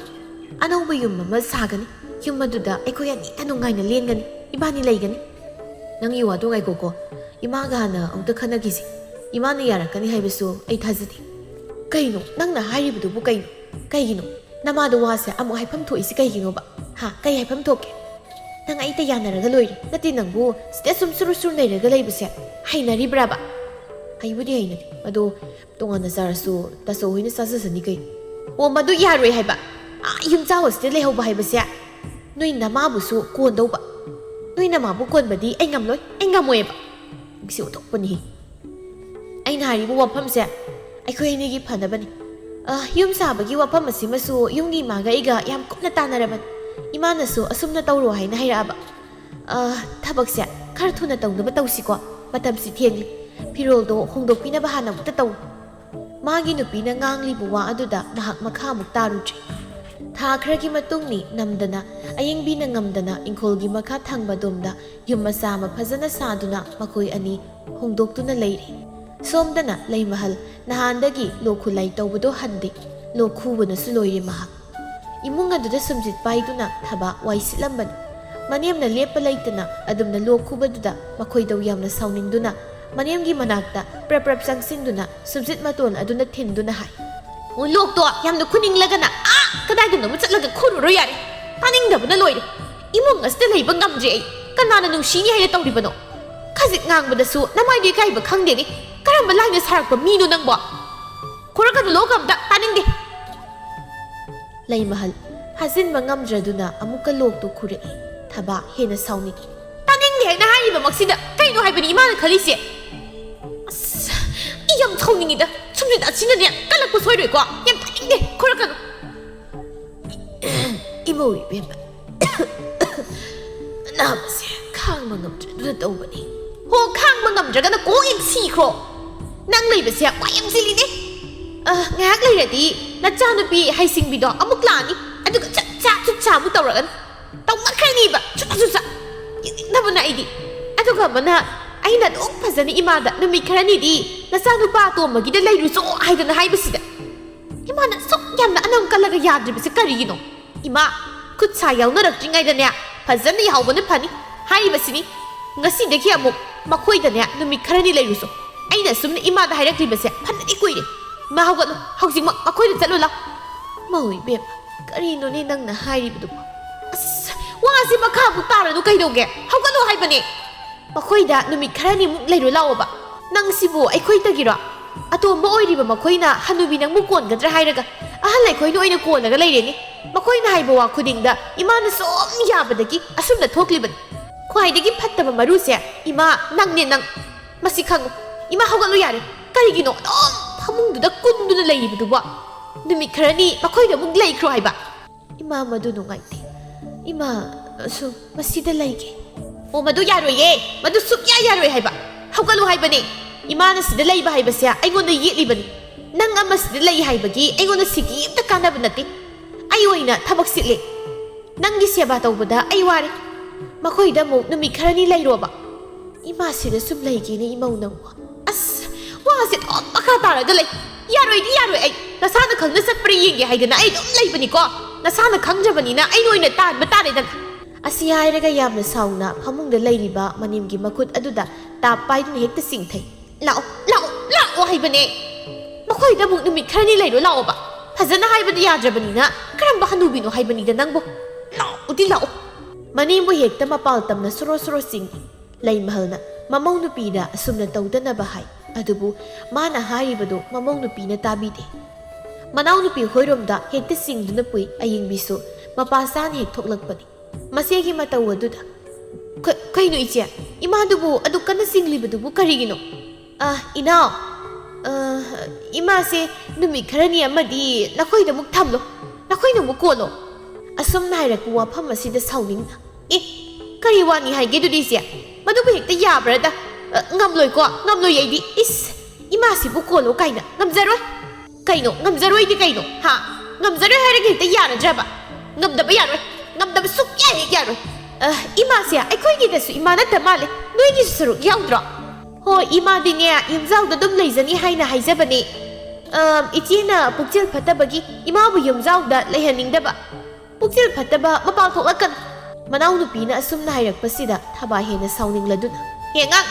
ꯑꯅꯧꯕ ꯌꯨꯝ ꯑꯃ ꯁꯥꯒꯅꯤ꯫ ꯌꯨꯝ ꯑꯗꯨꯗ ꯑꯩꯈꯣꯏ ꯑꯅꯤꯇ ꯅꯨꯡꯉꯥꯏꯅ ꯂꯦꯟꯒꯅꯤ, ꯏꯕꯥꯅꯤ ꯂꯩꯒꯅꯤ꯫" "ꯅꯪꯒꯤ ꯋꯥꯗꯨ ꯉꯥꯏꯈꯣꯀꯣ, ꯏꯃꯥꯒ ꯍꯥꯟꯅ ꯑꯃꯨꯛꯇ ꯈꯟꯅꯈꯤꯁꯤ꯫ ꯏꯃꯥꯅ ꯌꯥꯔꯛꯀꯅꯤ ꯍꯥꯏꯕꯁꯨ ꯑꯩ ꯊꯥꯖꯗꯦ꯫" "ꯀꯩꯅꯣ ꯅꯪꯅ ꯍꯥꯏꯔꯤꯕꯗꯨꯕꯨ ꯀꯩꯅꯣ? ꯀꯩꯒꯤꯅꯣ ꯅꯃꯥꯗ ꯋꯥꯁꯦ ꯑꯃꯨꯛ ꯍꯥꯏꯐꯝ ꯊꯣꯛꯏꯁꯤ ꯀꯩꯒꯤꯅꯣꯕ? ꯍꯥ, ꯀꯩ ꯍꯥꯏꯐꯝ ꯊꯣꯛꯀꯦ? ꯅꯪ ꯑꯩꯇ ꯌꯥꯅꯔꯒ ꯂꯣꯏꯔꯦ꯫ ꯅꯠꯇꯦ, ꯅꯪꯕꯨ ꯁꯤꯗ ꯁꯨꯝ ꯁꯨꯔꯨ ꯁꯨꯔꯨ ꯅꯩꯔꯒ ꯂꯩꯕꯁꯦ ꯍꯩꯅꯔꯤꯕ꯭ꯔꯥꯕ?" "ꯍꯩꯕꯨꯗꯤ ꯍꯩꯅꯗꯦ, ꯑꯗꯣ ꯇꯣꯉꯥꯟꯅ ꯆꯥꯔꯁꯨ ꯇꯥꯆꯧ ꯍꯣꯏꯅ ꯆꯥꯖꯁꯅꯤ ꯀꯩꯅꯣ꯫" "ꯑꯣ, ꯃꯗꯨ ꯌꯥꯔꯣꯏ ꯍꯥꯏꯕ꯫ ꯑꯥ, ꯌꯨꯝꯖꯥꯎ ꯑꯁꯤꯗ ꯂꯩꯍꯧꯕ ꯍꯥꯏꯕꯁꯦ ꯅꯣꯏ ꯅꯃꯥꯕꯨꯁꯨ ꯀꯣꯟꯗꯧꯕ꯫ ꯅꯣꯏ ꯅꯃꯥꯕꯨ ꯀꯣꯟꯕꯗꯤ ꯑꯩ ꯉꯝꯂꯣꯏ, ꯑꯩ ꯉꯝꯃꯣꯏꯕ꯫" ꯅꯨꯡꯁꯤ ꯑꯣꯟꯊꯣꯛꯄꯅꯤꯍꯦ꯫ ꯑꯩꯅ ꯍꯥꯏꯔꯤꯕ ꯋꯥꯐꯝꯁꯦ ꯑꯩꯈꯣꯏ ꯑꯅꯤꯒꯤ ꯐꯅꯕꯅꯤ꯫ ꯑ, ꯌꯨꯝ ꯁꯥꯕꯒꯤ ꯋꯥꯐꯝ ꯑꯁꯤꯃꯁꯨ ꯌꯨꯝꯒꯤ ꯏꯃꯥꯒ ꯑꯩꯒ ꯌꯥꯝ ꯀꯨꯞꯅ ꯇꯥꯟꯅꯔꯕꯅꯤ꯫ ꯏꯃꯥꯅꯁꯨ ꯑꯁꯨꯝꯅ ꯇꯧꯔꯣ ꯍꯥꯏꯅ ꯍꯥꯏꯔꯛꯑꯕ꯫ ꯑ, ꯊꯕꯛꯁꯦ ꯈꯔ ꯊꯨꯅ ꯇꯧꯅꯕ ꯇꯧꯁꯤꯀꯣ꯫ ꯃꯇꯝꯁꯤ ꯊꯦꯡꯂꯤ꯫ ꯐꯤꯔꯣꯜꯗꯣ ꯍꯣꯡꯗꯣꯛꯄꯤꯅꯕ ꯍꯥꯟꯅ ꯑꯃꯨꯛꯇ ꯇꯧ꯫ ꯃꯥꯒꯤ ꯅꯨꯄꯤꯅ ꯉꯥꯡꯂꯤꯕ ꯋꯥ ꯑꯗꯨꯗ ꯃꯍꯥꯛ ꯃꯈꯥ ꯑꯃꯨꯛ ꯇꯥꯔꯨꯗ꯭ꯔꯦ꯫ ꯊꯥ ꯈꯔꯒꯤ ꯃꯇꯨꯡꯅꯤ꯫ ꯅꯝꯗꯅ, ꯑꯌꯤꯡꯕꯤꯅ ꯉꯝꯗꯅ ꯏꯪꯈꯣꯜꯒꯤ ꯃꯈꯥ ꯊꯪꯕ ꯑꯗꯣꯝꯗ ꯌꯨꯝ ꯃꯆꯥ ꯑꯃ ꯐꯖꯅ ꯁꯥꯗꯨꯅ ꯃꯈꯣꯏ ꯑꯅꯤ ꯍꯣꯡꯗꯣꯛꯇꯨꯅ ꯂꯩꯔꯤ꯫ ꯁꯣꯝꯗꯅ ꯂꯩꯃꯍꯜ ꯅꯍꯥꯟꯗꯒꯤ ꯂꯣꯛ ꯈꯨꯂꯥꯏ ꯇꯧꯕꯗꯣ ꯍꯟꯗꯦ꯫ ꯂꯣꯛ ꯈꯨꯕꯅꯁꯨ ꯂꯣꯏꯔꯦ ꯃꯍꯥꯛ꯫ ꯏꯃꯨꯡ ꯑꯗꯨꯗ ꯁꯨꯝꯖꯤꯠ ꯄꯥꯏꯗꯨꯅ ꯊꯕꯥꯛ ꯋꯥꯏ ꯁꯤꯠꯂꯝꯕꯅꯤ꯫ ꯃꯅꯦꯝꯅ ꯂꯦꯞꯄ ꯂꯩꯇꯅ ꯑꯗꯨꯝꯅ ꯂꯣꯛ ꯈꯨꯕꯗꯨꯗ ꯃꯈꯣꯏꯗꯧ ꯌꯥꯝꯅ ꯁꯥꯎꯅꯤꯡꯗꯨꯅ ꯃꯅꯦꯝꯒꯤ ꯃꯅꯥꯛꯇ ꯄ꯭ꯔꯞ ꯄ꯭ꯔꯞ ꯆꯪꯁꯤꯟꯗꯨꯅ ꯁꯨꯝꯖꯤꯠ ꯃꯇꯣꯟ ꯑꯗꯨꯅ ꯊꯤꯟꯗꯨꯅ ꯍꯥꯏ, "ꯑꯣ, ꯂꯣꯛꯇꯣ ꯌꯥꯝꯅ ꯈꯨꯅꯤꯡꯂꯒꯅ ꯑꯥ ꯀꯗꯥꯏꯗꯅꯣꯃ ꯆꯠꯂꯒ ꯈꯨꯔꯨꯔꯣ ꯌꯥꯔꯦ꯫ ꯇꯥꯅꯤꯡꯗꯕꯅ ꯂꯣꯏꯔꯦ꯫ ꯏꯃꯨꯡ ꯑꯁꯤꯗ ꯂꯩꯕ ꯉꯝꯗ꯭ꯔꯦ ꯑꯩ꯫ ꯀꯅꯥꯅ ꯅꯨꯡꯁꯤꯅꯤ ꯍꯥꯏꯅ ꯇꯧꯔꯤꯕꯅꯣ? ꯈꯖꯤꯛ ꯉꯥꯡꯕꯗꯁꯨ ꯅꯃꯥꯏꯗꯣ ꯏꯀꯥꯏꯕ ꯈꯪꯗꯦꯅꯦ꯫ ꯀꯔꯝꯕ ꯂꯥꯏꯅ ꯁꯥꯔꯛꯄ ꯃꯤꯅꯣ ꯅꯪꯕꯣ? ꯈꯨꯔꯛꯀꯅꯨ, ꯂꯣꯛ ꯑꯝꯇ ꯇꯥꯅꯤꯡꯗꯦ꯫" ꯂꯩꯃꯍꯜ ꯐꯥꯖꯤꯟꯕ ꯉꯝꯗ꯭ꯔꯗꯨꯅ ꯑꯃꯨꯛꯀ ꯂꯣꯛꯇꯨ ꯈꯨꯔꯛꯏ꯫ ꯊꯕꯥ ꯍꯦꯟꯅ ꯁꯥꯎꯅꯤꯡꯏ꯫ "ꯇꯥꯅꯤꯡꯗꯦ ꯍꯥꯏꯅ ꯍꯥꯏꯔꯤꯕꯃꯛꯁꯤꯗ ꯀꯩꯅꯣ ꯍꯥꯏꯕꯅꯤ ꯏꯃꯥꯅ ꯈꯜꯂꯤꯁꯦ? ꯑꯁ, ꯑꯩ ꯌꯥꯝ ꯁꯥꯎꯅꯤꯡꯉꯤꯗ꯫ ꯁꯨꯝꯁꯤꯠ ꯑꯁꯤꯅꯅꯦ ꯀꯜꯂꯛꯄ ꯁꯣꯏꯔꯣꯏꯀꯣ? ꯌꯥꯝ ꯇꯥꯅꯤꯡꯗꯦ, ꯈꯨꯔꯛꯀꯅꯨ꯫" "ꯏꯃꯧ ꯏꯕꯦꯝꯃ, ꯑꯅꯥꯕꯁꯦ ꯈꯥꯡꯕ ꯉꯝꯗ꯭ꯔꯗꯨꯅ ꯇꯧꯕꯅꯤ꯫" "ꯍꯣ, ꯈꯥꯡꯕ ꯉꯝꯗ꯭ꯔꯒꯅ ꯀꯣꯛ ꯍꯦꯛ ꯁꯤꯈ꯭ꯔꯣ꯫ ꯅꯪ ꯂꯩꯕꯁꯦ ꯋꯥ ꯌꯥꯝ ꯆꯤꯜꯂꯤꯅꯦ꯫ ꯑ, ꯉꯥꯏꯍꯥꯛ ꯂꯩꯔꯗꯤ ꯅꯆꯥꯅꯨꯄꯤ ꯍꯩꯁꯤꯡꯕꯤꯗꯣ ꯑꯃꯨꯛ ꯂꯥꯛꯑꯅꯤ꯫ ꯑꯗꯨꯒ ꯆꯠ ꯆꯥ ꯆꯨꯠ ꯆꯥ ꯑꯃꯨꯛ ꯇꯧꯔꯛꯑꯅꯤ꯫ ꯇꯧꯅꯈ꯭ꯔꯅꯤꯕ ꯆꯨꯠ ꯆꯥ ꯆꯨꯠ ꯆꯥ꯫ ꯌꯦꯡꯅꯤꯡꯗꯕꯅ ꯑꯩꯗꯤ꯫ ꯑꯗꯨꯒ ꯑꯃꯅ ꯑꯩꯅ ꯑꯗꯨꯛ ꯐꯖꯅ ꯏꯃꯥꯗ ꯅꯨꯃꯤꯠ ꯈꯔꯅꯤꯗꯤ ꯅꯆꯥꯅꯨꯄꯥ ꯑꯇꯣꯝꯕꯒꯤꯗ ꯂꯩꯔꯨꯆꯣ ꯍꯥꯏꯗꯅ ꯍꯥꯏꯕꯁꯤꯗ ꯏꯃꯥꯅ ꯑꯁꯨꯛ ꯌꯥꯝꯅ ꯑꯅꯝ ꯀꯜꯂꯒ ꯌꯥꯗ꯭ꯔꯤꯕꯁꯤ ꯀꯔꯤꯒꯤꯅꯣ? ꯏꯃꯥ, ꯈꯨꯠ ꯁꯥ ꯌꯥꯎꯅꯔꯛꯇ꯭ꯔꯤꯉꯩꯗꯅꯦ ꯐꯖꯅ ꯌꯥꯍꯧꯕꯅ ꯐꯅꯤ ꯍꯥꯏꯔꯤꯕꯁꯤꯅꯤ꯫ ꯉꯁꯤꯗꯒꯤ ꯑꯃꯨꯛ ꯃꯈꯣꯏꯗꯅꯦ ꯅꯨꯃꯤꯠ ꯈꯔꯅꯤ ꯂꯩꯔꯨꯆꯣ꯫ ꯑꯩꯅ ꯑꯁꯨꯝꯅ ꯏꯃꯥꯗ ꯍꯥꯏꯔꯛꯂꯤꯕꯁꯦ ꯐꯅꯗꯤ ꯀꯨꯏꯔꯦ꯫ ꯏꯃꯥ, ꯍꯧꯒꯠꯂꯣ, ꯍꯧꯖꯤꯛꯃꯛ ꯃꯈꯣꯏꯗ ꯆꯠꯂꯨ ꯂꯥꯎ꯫ ꯃꯧ ꯏꯕꯦꯝꯃ, ꯀꯔꯤꯅꯣꯅꯦ ꯅꯪꯅ ꯍꯥꯏꯔꯤꯕꯗꯨꯕꯣ? ꯑꯁ, ꯋꯥꯁꯤ ꯃꯈꯥ ꯑꯃꯨꯛ ꯇꯥꯔꯅꯨ ꯀꯩꯗꯧꯒꯦ? ꯍꯧꯒꯠꯂꯣ ꯍꯥꯏꯕꯅꯦ꯫ ꯃꯈꯣꯏꯗ ꯅꯨꯃꯤꯠ ꯈꯔꯅꯤꯃꯨꯛ ꯂꯩꯔꯨ ꯂꯥꯛꯑꯣꯕ꯫ ꯅꯪꯁꯤꯕꯨ ꯑꯩꯈꯣꯏꯗꯒꯤꯔꯣ? ꯑꯇꯣꯝꯕ ꯑꯣꯏꯔꯤꯕ ꯃꯈꯣꯏꯅ ꯍꯅꯨꯕꯤ ꯅꯪꯕꯨ ꯀꯣꯟꯒꯗ꯭ꯔꯥ ꯍꯥꯏꯔꯒ ꯑꯍꯜ ꯑꯩꯈꯣꯏꯅ ꯑꯣꯏꯅ ꯀꯣꯜꯂꯒ ꯂꯩꯔꯦꯅꯦ꯫ ꯃꯈꯣꯏꯅ ꯍꯥꯏꯕ ꯋꯥ ꯈꯨꯗꯤꯡꯗ ꯏꯃꯥꯅ ꯁꯨꯝ ꯌꯥꯕꯗꯒꯤ ꯑꯁꯨꯝꯅ ꯊꯣꯛꯂꯤꯕꯅꯤ꯫ ꯈ꯭ꯋꯥꯏꯗꯒꯤ ꯐꯠꯇꯕ ꯃꯔꯨꯁꯦ ꯏꯃꯥ ꯅꯪꯅꯦ ꯅꯪ꯫ ꯃꯁꯤ ꯈꯪꯉꯨ꯫ ꯏꯃꯥ, ꯍꯧꯒꯠꯂꯨ ꯌꯥꯔꯦ꯫ ꯀꯔꯤꯒꯤꯅꯣ ꯑꯗꯨꯝ ꯐꯃꯨꯡꯗꯨꯗ ꯀꯨꯟꯗꯨꯅ ꯂꯩꯔꯤꯕꯗꯨꯕꯣ? ꯅꯨꯃꯤꯠ ꯈꯔꯅꯤ ꯃꯈꯣꯏꯗ ꯑꯃꯨꯛ ꯂꯩꯈ꯭ꯔꯣ ꯍꯥꯏꯕ꯫ "ꯏꯃꯥ, ꯃꯗꯨ ꯅꯨꯡꯉꯥꯏꯇꯦ꯫ ꯏꯃꯥ, ꯑꯁꯨꯝ ꯃꯁꯤꯗ ꯂꯩꯒꯦ"꯫ "ꯑꯣ, ꯃꯗꯨ ꯌꯥꯔꯣꯏꯌꯦ꯫ ꯃꯗꯨ ꯁꯨꯛꯌꯥ ꯌꯥꯔꯣꯏ ꯍꯥꯏꯕ꯫ ꯍꯧꯒꯠꯂꯨ ꯍꯥꯏꯕꯅꯦ꯫ ꯏꯃꯥꯅ ꯁꯤꯗ ꯂꯩꯕ ꯍꯥꯏꯕꯁꯦ ꯑꯩꯉꯣꯟꯗ ꯌꯦꯠꯂꯤꯕꯅꯤ꯫ ꯅꯪ ꯑꯃ ꯁꯤꯗ ꯂꯩ ꯍꯥꯏꯕꯒꯤ ꯑꯩꯉꯣꯟꯗ ꯁꯤꯒꯤ ꯑꯝꯇ ꯀꯥꯟꯅꯕ ꯅꯠꯇꯦ꯫ ꯑꯩ ꯑꯣꯏꯅ ꯊꯕꯛ ꯆꯤꯜꯂꯦ꯫ ꯅꯪꯒꯤ ꯁꯦꯕꯥ ꯇꯧꯕꯗ ꯑꯩ ꯋꯥꯔꯦ꯫ ꯃꯈꯣꯏꯗ ꯑꯃꯨꯛ ꯅꯨꯃꯤꯠ ꯈꯔꯅꯤ ꯂꯩꯔꯣꯕ"꯫ "ꯏꯃꯥꯁꯤꯗ ꯁꯨꯝ ꯂꯩꯒꯦꯅꯦ ꯏꯃꯧ ꯅꯪꯕꯨ"꯫ ꯑꯁ, ꯋꯥꯁꯦ ꯑꯗꯨꯝ ꯃꯈꯥ ꯇꯥꯔꯒ ꯂꯩ꯫ "ꯌꯥꯔꯣꯏꯗꯤ ꯌꯥꯔꯣꯏ ꯑꯩ꯫ ꯅꯁꯥꯅ ꯈꯪꯅ ꯆꯠꯄ꯭ꯔꯥ ꯌꯦꯡꯒꯦ ꯍꯥꯏꯗꯅ ꯑꯩ ꯑꯗꯨꯝ ꯂꯩꯕꯅꯤꯀꯣ꯫ ꯅꯁꯥꯅ ꯈꯪꯗ꯭ꯔꯕꯅꯤꯅ ꯑꯩꯅ ꯑꯣꯏꯅ ꯇꯥꯟꯕ ꯇꯥꯔꯦꯗꯅ"꯫ ꯑꯁꯤ ꯍꯥꯏꯔꯒ ꯌꯥꯝꯅ ꯁꯥꯎꯅ ꯐꯃꯨꯡꯗ ꯂꯩꯔꯤꯕ ꯃꯅꯦꯝꯒꯤ ꯃꯈꯨꯠ ꯑꯗꯨꯗ ꯇꯥꯞ ꯄꯥꯏꯗꯨꯅ ꯍꯦꯛꯇ ꯆꯤꯡꯊꯩ꯫ "ꯂꯥꯛꯑꯣ, ꯂꯥꯛꯑꯣ, ꯂꯥꯛꯑꯣ ꯍꯥꯏꯕꯅꯦ꯫ ꯃꯈꯣꯏꯗ ꯑꯃꯨꯛ ꯅꯨꯃꯤꯠ ꯈꯔꯅꯤ ꯂꯩꯔꯣ ꯂꯥꯛꯑꯣꯕ꯫ ꯐꯖꯅ ꯍꯥꯏꯕꯗꯤ ꯌꯥꯗ꯭ꯔꯕꯅꯤꯅ ꯀꯔꯝꯕ ꯍꯅꯨꯕꯤꯅꯣ ꯍꯥꯏꯕꯅꯤꯗ ꯅꯪꯕꯨ꯫ ꯂꯥꯛꯑꯣꯗꯤ ꯂꯥꯛꯑꯣ"꯫ ꯃꯅꯦꯝꯕꯨ ꯍꯦꯛꯇ ꯃꯄꯥꯜ ꯇꯝꯅ ꯁꯣꯔꯣ ꯁꯣꯔꯣ ꯆꯤꯡꯏ꯫ ꯂꯩꯃꯍꯜꯅ ꯃꯃꯧ ꯅꯨꯄꯤꯗ ꯑꯁꯨꯝꯅ ꯇꯧꯗꯅꯕ ꯍꯥꯏ꯫ ꯑꯗꯨꯕꯨ ꯃꯥꯅ ꯍꯥꯏꯔꯤꯕꯗꯨ ꯃꯃꯧ ꯅꯨꯄꯤꯅ ꯇꯥꯕꯤꯗꯦ꯫ ꯃꯅꯥꯎ ꯅꯨꯄꯤ ꯍꯣꯏꯔꯣꯝꯗ ꯍꯦꯛꯇ ꯆꯤꯡꯗꯨꯅ ꯄꯨꯏ꯫ ꯑꯌꯤꯡꯕꯤꯁꯨ ꯃꯄꯥ ꯆꯥꯅ ꯍꯦꯛ ꯊꯣꯛꯂꯛꯄꯅꯤ꯫ ꯃꯆꯦꯒꯤ ꯃꯇꯧ ꯑꯗꯨꯗ, "ꯀ-, ꯀꯩꯅꯣ ꯏꯆꯦ? ꯏꯃꯥꯗꯨꯕꯨ ꯑꯗꯨꯛ ꯀꯟꯅ ꯆꯤꯡꯂꯤꯕꯗꯨꯕꯨ ꯀꯔꯤꯒꯤꯅꯣ?" "ꯑ, ꯏꯅꯥꯎ, ꯑ, ꯏꯃꯥꯁꯦ ꯅꯨꯃꯤꯠ ꯈꯔꯅꯤ ꯑꯃꯗꯤ ꯅꯈꯣꯏꯗ ꯑꯃꯨꯛ ꯊꯝꯂꯣ꯫ ꯅꯈꯣꯏꯅ ꯑꯃꯨꯛ ꯀꯣꯜꯂꯣ"꯫ ꯑꯁꯨꯝꯅ ꯍꯥꯏꯔꯛꯄ ꯋꯥꯐꯝ ꯑꯁꯤꯗ ꯁꯥꯎꯅꯤꯡꯅ, "ꯑꯦ, ꯀꯔꯤ ꯋꯥꯅꯤ ꯍꯥꯏꯒꯦ ꯑꯗꯨꯗꯤ ꯏꯆꯦ? ꯃꯗꯨꯕꯨ ꯍꯦꯛꯇ ꯌꯥꯕ꯭ꯔꯥꯗ? ꯑ, ꯉꯝꯂꯣꯏꯀꯣ, ꯉꯝꯂꯣꯏ ꯑꯩꯗꯤ꯫ ꯏꯁ, ꯏꯃꯥꯁꯤꯕꯨ ꯀꯣꯜꯂꯣ ꯀꯥꯏꯅ꯫ ꯉꯝꯖꯔꯣꯏ"꯫ "ꯀꯩꯅꯣ ꯉꯝꯖꯔꯣꯏꯗꯤ ꯀꯩꯅꯣ? ꯍꯥ? ꯉꯝꯖꯔꯣꯏ ꯍꯥꯏꯔꯒ ꯍꯦꯛꯇ ꯌꯥꯔꯗ꯭ꯔꯕ? ꯉꯝꯗꯕ ꯌꯥꯔꯣꯏ꯫ ꯉꯝꯗꯕ ꯁꯨꯛꯌꯥ ꯍꯦꯛ ꯌꯥꯔꯣꯏ"꯫ "ꯑ, ꯏꯃꯥꯁꯦ ꯑꯩꯈꯣꯏꯒꯤꯗꯁꯨ ꯏꯃꯥ ꯅꯠꯇ ꯃꯥꯜꯂꯦ꯫ ꯅꯣꯏꯒꯤꯁꯨ ꯁꯔꯨꯛ ꯌꯥꯎꯗ꯭ꯔꯣ?" "ꯍꯣꯏ, ꯏꯃꯥꯗꯤꯅꯦ ꯌꯨꯝꯖꯥꯎꯗ ꯑꯗꯨꯝ ꯂꯩꯖꯅꯤ ꯍꯥꯏꯅ ꯍꯥꯏꯖꯕꯅꯦ꯫ ꯑ, ꯏꯆꯦꯅ ꯄꯨꯛꯆꯦꯜ ꯐꯠꯇꯕꯒꯤ ꯏꯃꯥꯕꯨ ꯌꯨꯝꯖꯥꯎꯗ ꯂꯩꯍꯟꯅꯤꯡꯗꯕ"꯫ "ꯄꯨꯛꯆꯦꯜ ꯐꯠꯇꯕ ꯃꯄꯥꯜ ꯊꯣꯛꯂꯛꯀꯅꯨ"꯫ ꯃꯅꯥꯎꯅꯨꯄꯤꯅ ꯑꯁꯨꯝꯅ ꯍꯥꯏꯔꯛꯄꯁꯤꯗ ꯊꯕꯥ ꯍꯦꯟꯅ ꯁꯥꯎꯅꯤꯡꯂꯗꯨꯅ, "ꯍꯦ ꯑꯉꯥꯡ,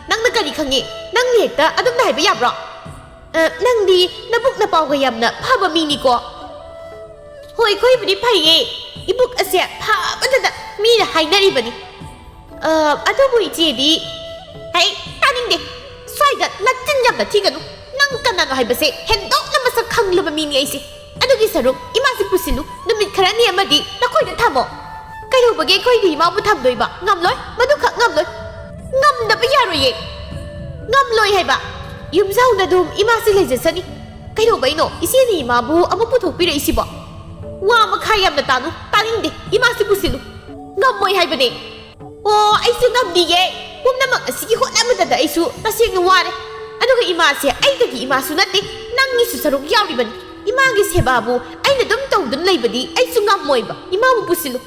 ꯅꯪꯅ ꯀꯔꯤ ꯈꯪꯉꯤ? ꯅꯪꯅ ꯍꯦꯛꯇ ꯑꯗꯨꯝꯅ ꯍꯥꯏꯕ ꯌꯥꯕ꯭ꯔꯣ? ꯑ, ꯅꯪꯗꯤ ꯅꯕꯨꯛ ꯅꯄꯥꯎꯒ ꯌꯥꯝꯅ ꯐꯕ ꯃꯤꯅꯤꯀꯣ"꯫ "ꯍꯣꯏ, ꯑꯩꯈꯣꯏꯕꯨꯗꯤ ꯐꯩꯌꯦ꯫ ꯏꯕꯨꯛ ꯑꯁꯦ ꯐꯕꯗꯗ ꯃꯤꯅ ꯍꯥꯏꯅꯔꯤꯕꯅꯤ"꯫ "ꯑ, ꯑꯗꯨꯕꯨ ꯏꯆꯦꯗꯤ"꯫ "ꯍꯩ, ꯇꯥꯅꯤꯡꯗꯦ꯫ ꯁ꯭ꯋꯥꯏꯗ ꯅꯆꯤꯟ ꯌꯥꯝꯅ ꯊꯤꯒꯅꯨ꯫ ꯅꯪ ꯀꯅꯥꯅꯣ ꯍꯥꯏꯕꯁꯦ ꯍꯦꯟꯗꯣꯛꯅ ꯃꯁꯛ ꯈꯪꯂꯕ ꯃꯤꯅꯤ ꯑꯩꯁꯦ꯫ ꯑꯗꯨꯒꯤ ꯁꯔꯨꯛ ꯏꯃꯥꯁꯤ ꯄꯨꯁꯤꯜꯂꯨ꯫ ꯅꯨꯃꯤꯠ ꯈꯔꯅꯤ ꯑꯃꯗꯤ ꯅꯈꯣꯏꯗ ꯊꯝꯃꯣ"꯫ "ꯀꯩꯗꯧꯕꯒꯤ ꯑꯩꯈꯣꯏꯒꯤ ꯏꯃꯥꯕꯨ ꯊꯝꯗꯣꯏꯕ? ꯉꯝꯂꯣꯏ, ꯃꯗꯨꯈꯛ ꯉꯝꯂꯣꯏ"꯫ "ꯉꯝꯗꯕ ꯌꯥꯔꯣꯏꯌꯦ"꯫ "ꯉꯝꯂꯣꯏ ꯍꯥꯏꯕ"꯫ ꯌꯨꯝꯖꯥꯎꯗ ꯑꯗꯨꯝ ꯏꯃꯥꯁꯤ ꯂꯩꯖꯁꯅꯤ꯫ ꯀꯩꯗꯧꯕꯩꯅꯣ ꯏꯆꯦꯅ ꯏꯃꯥꯕꯨ ꯑꯃꯨꯛ ꯄꯨꯊꯣꯛꯄꯤꯔꯛꯏꯁꯤꯕꯣ? ꯋꯥ ꯃꯈꯥ ꯌꯥꯝꯅ ꯇꯥꯅꯨ, ꯇꯥꯅꯤꯡꯗꯦ꯫ ꯏꯃꯥꯁꯤ ꯄꯨꯁꯤꯜꯂꯨ꯫ ꯉꯝꯃꯣꯏ ꯍꯥꯏꯕꯅꯦ꯫ ꯑꯣ, ꯑꯩꯁꯨ ꯉꯝꯗꯤꯌꯦ꯫ ꯄꯨꯝꯅꯃꯛ ꯑꯁꯤꯒꯤ ꯍꯣꯠꯅꯕꯗꯗ ꯑꯩꯁꯨ ꯇꯁꯦꯡꯅ ꯋꯥꯔꯦ꯫ ꯑꯗꯨꯒ ꯏꯃꯥꯁꯦ ꯑꯩꯗꯒꯤ ꯏꯃꯥꯁꯨ ꯅꯠꯇꯦ, ꯅꯪꯒꯤꯁꯨ ꯁꯔꯨꯛ ꯌꯥꯎꯔꯤꯕꯅꯤ꯫ ꯏꯃꯥꯒꯤ ꯁꯦꯕꯥꯕꯨ ꯑꯩꯅ ꯑꯗꯨꯝ ꯇꯧꯗꯨꯅ ꯂꯩꯕꯗꯤ ꯑꯩꯁꯨ ꯉꯝꯃꯣꯏꯕ꯫ ꯏꯃꯥꯕꯨ ꯄꯨꯁꯤꯜꯂꯨ꯫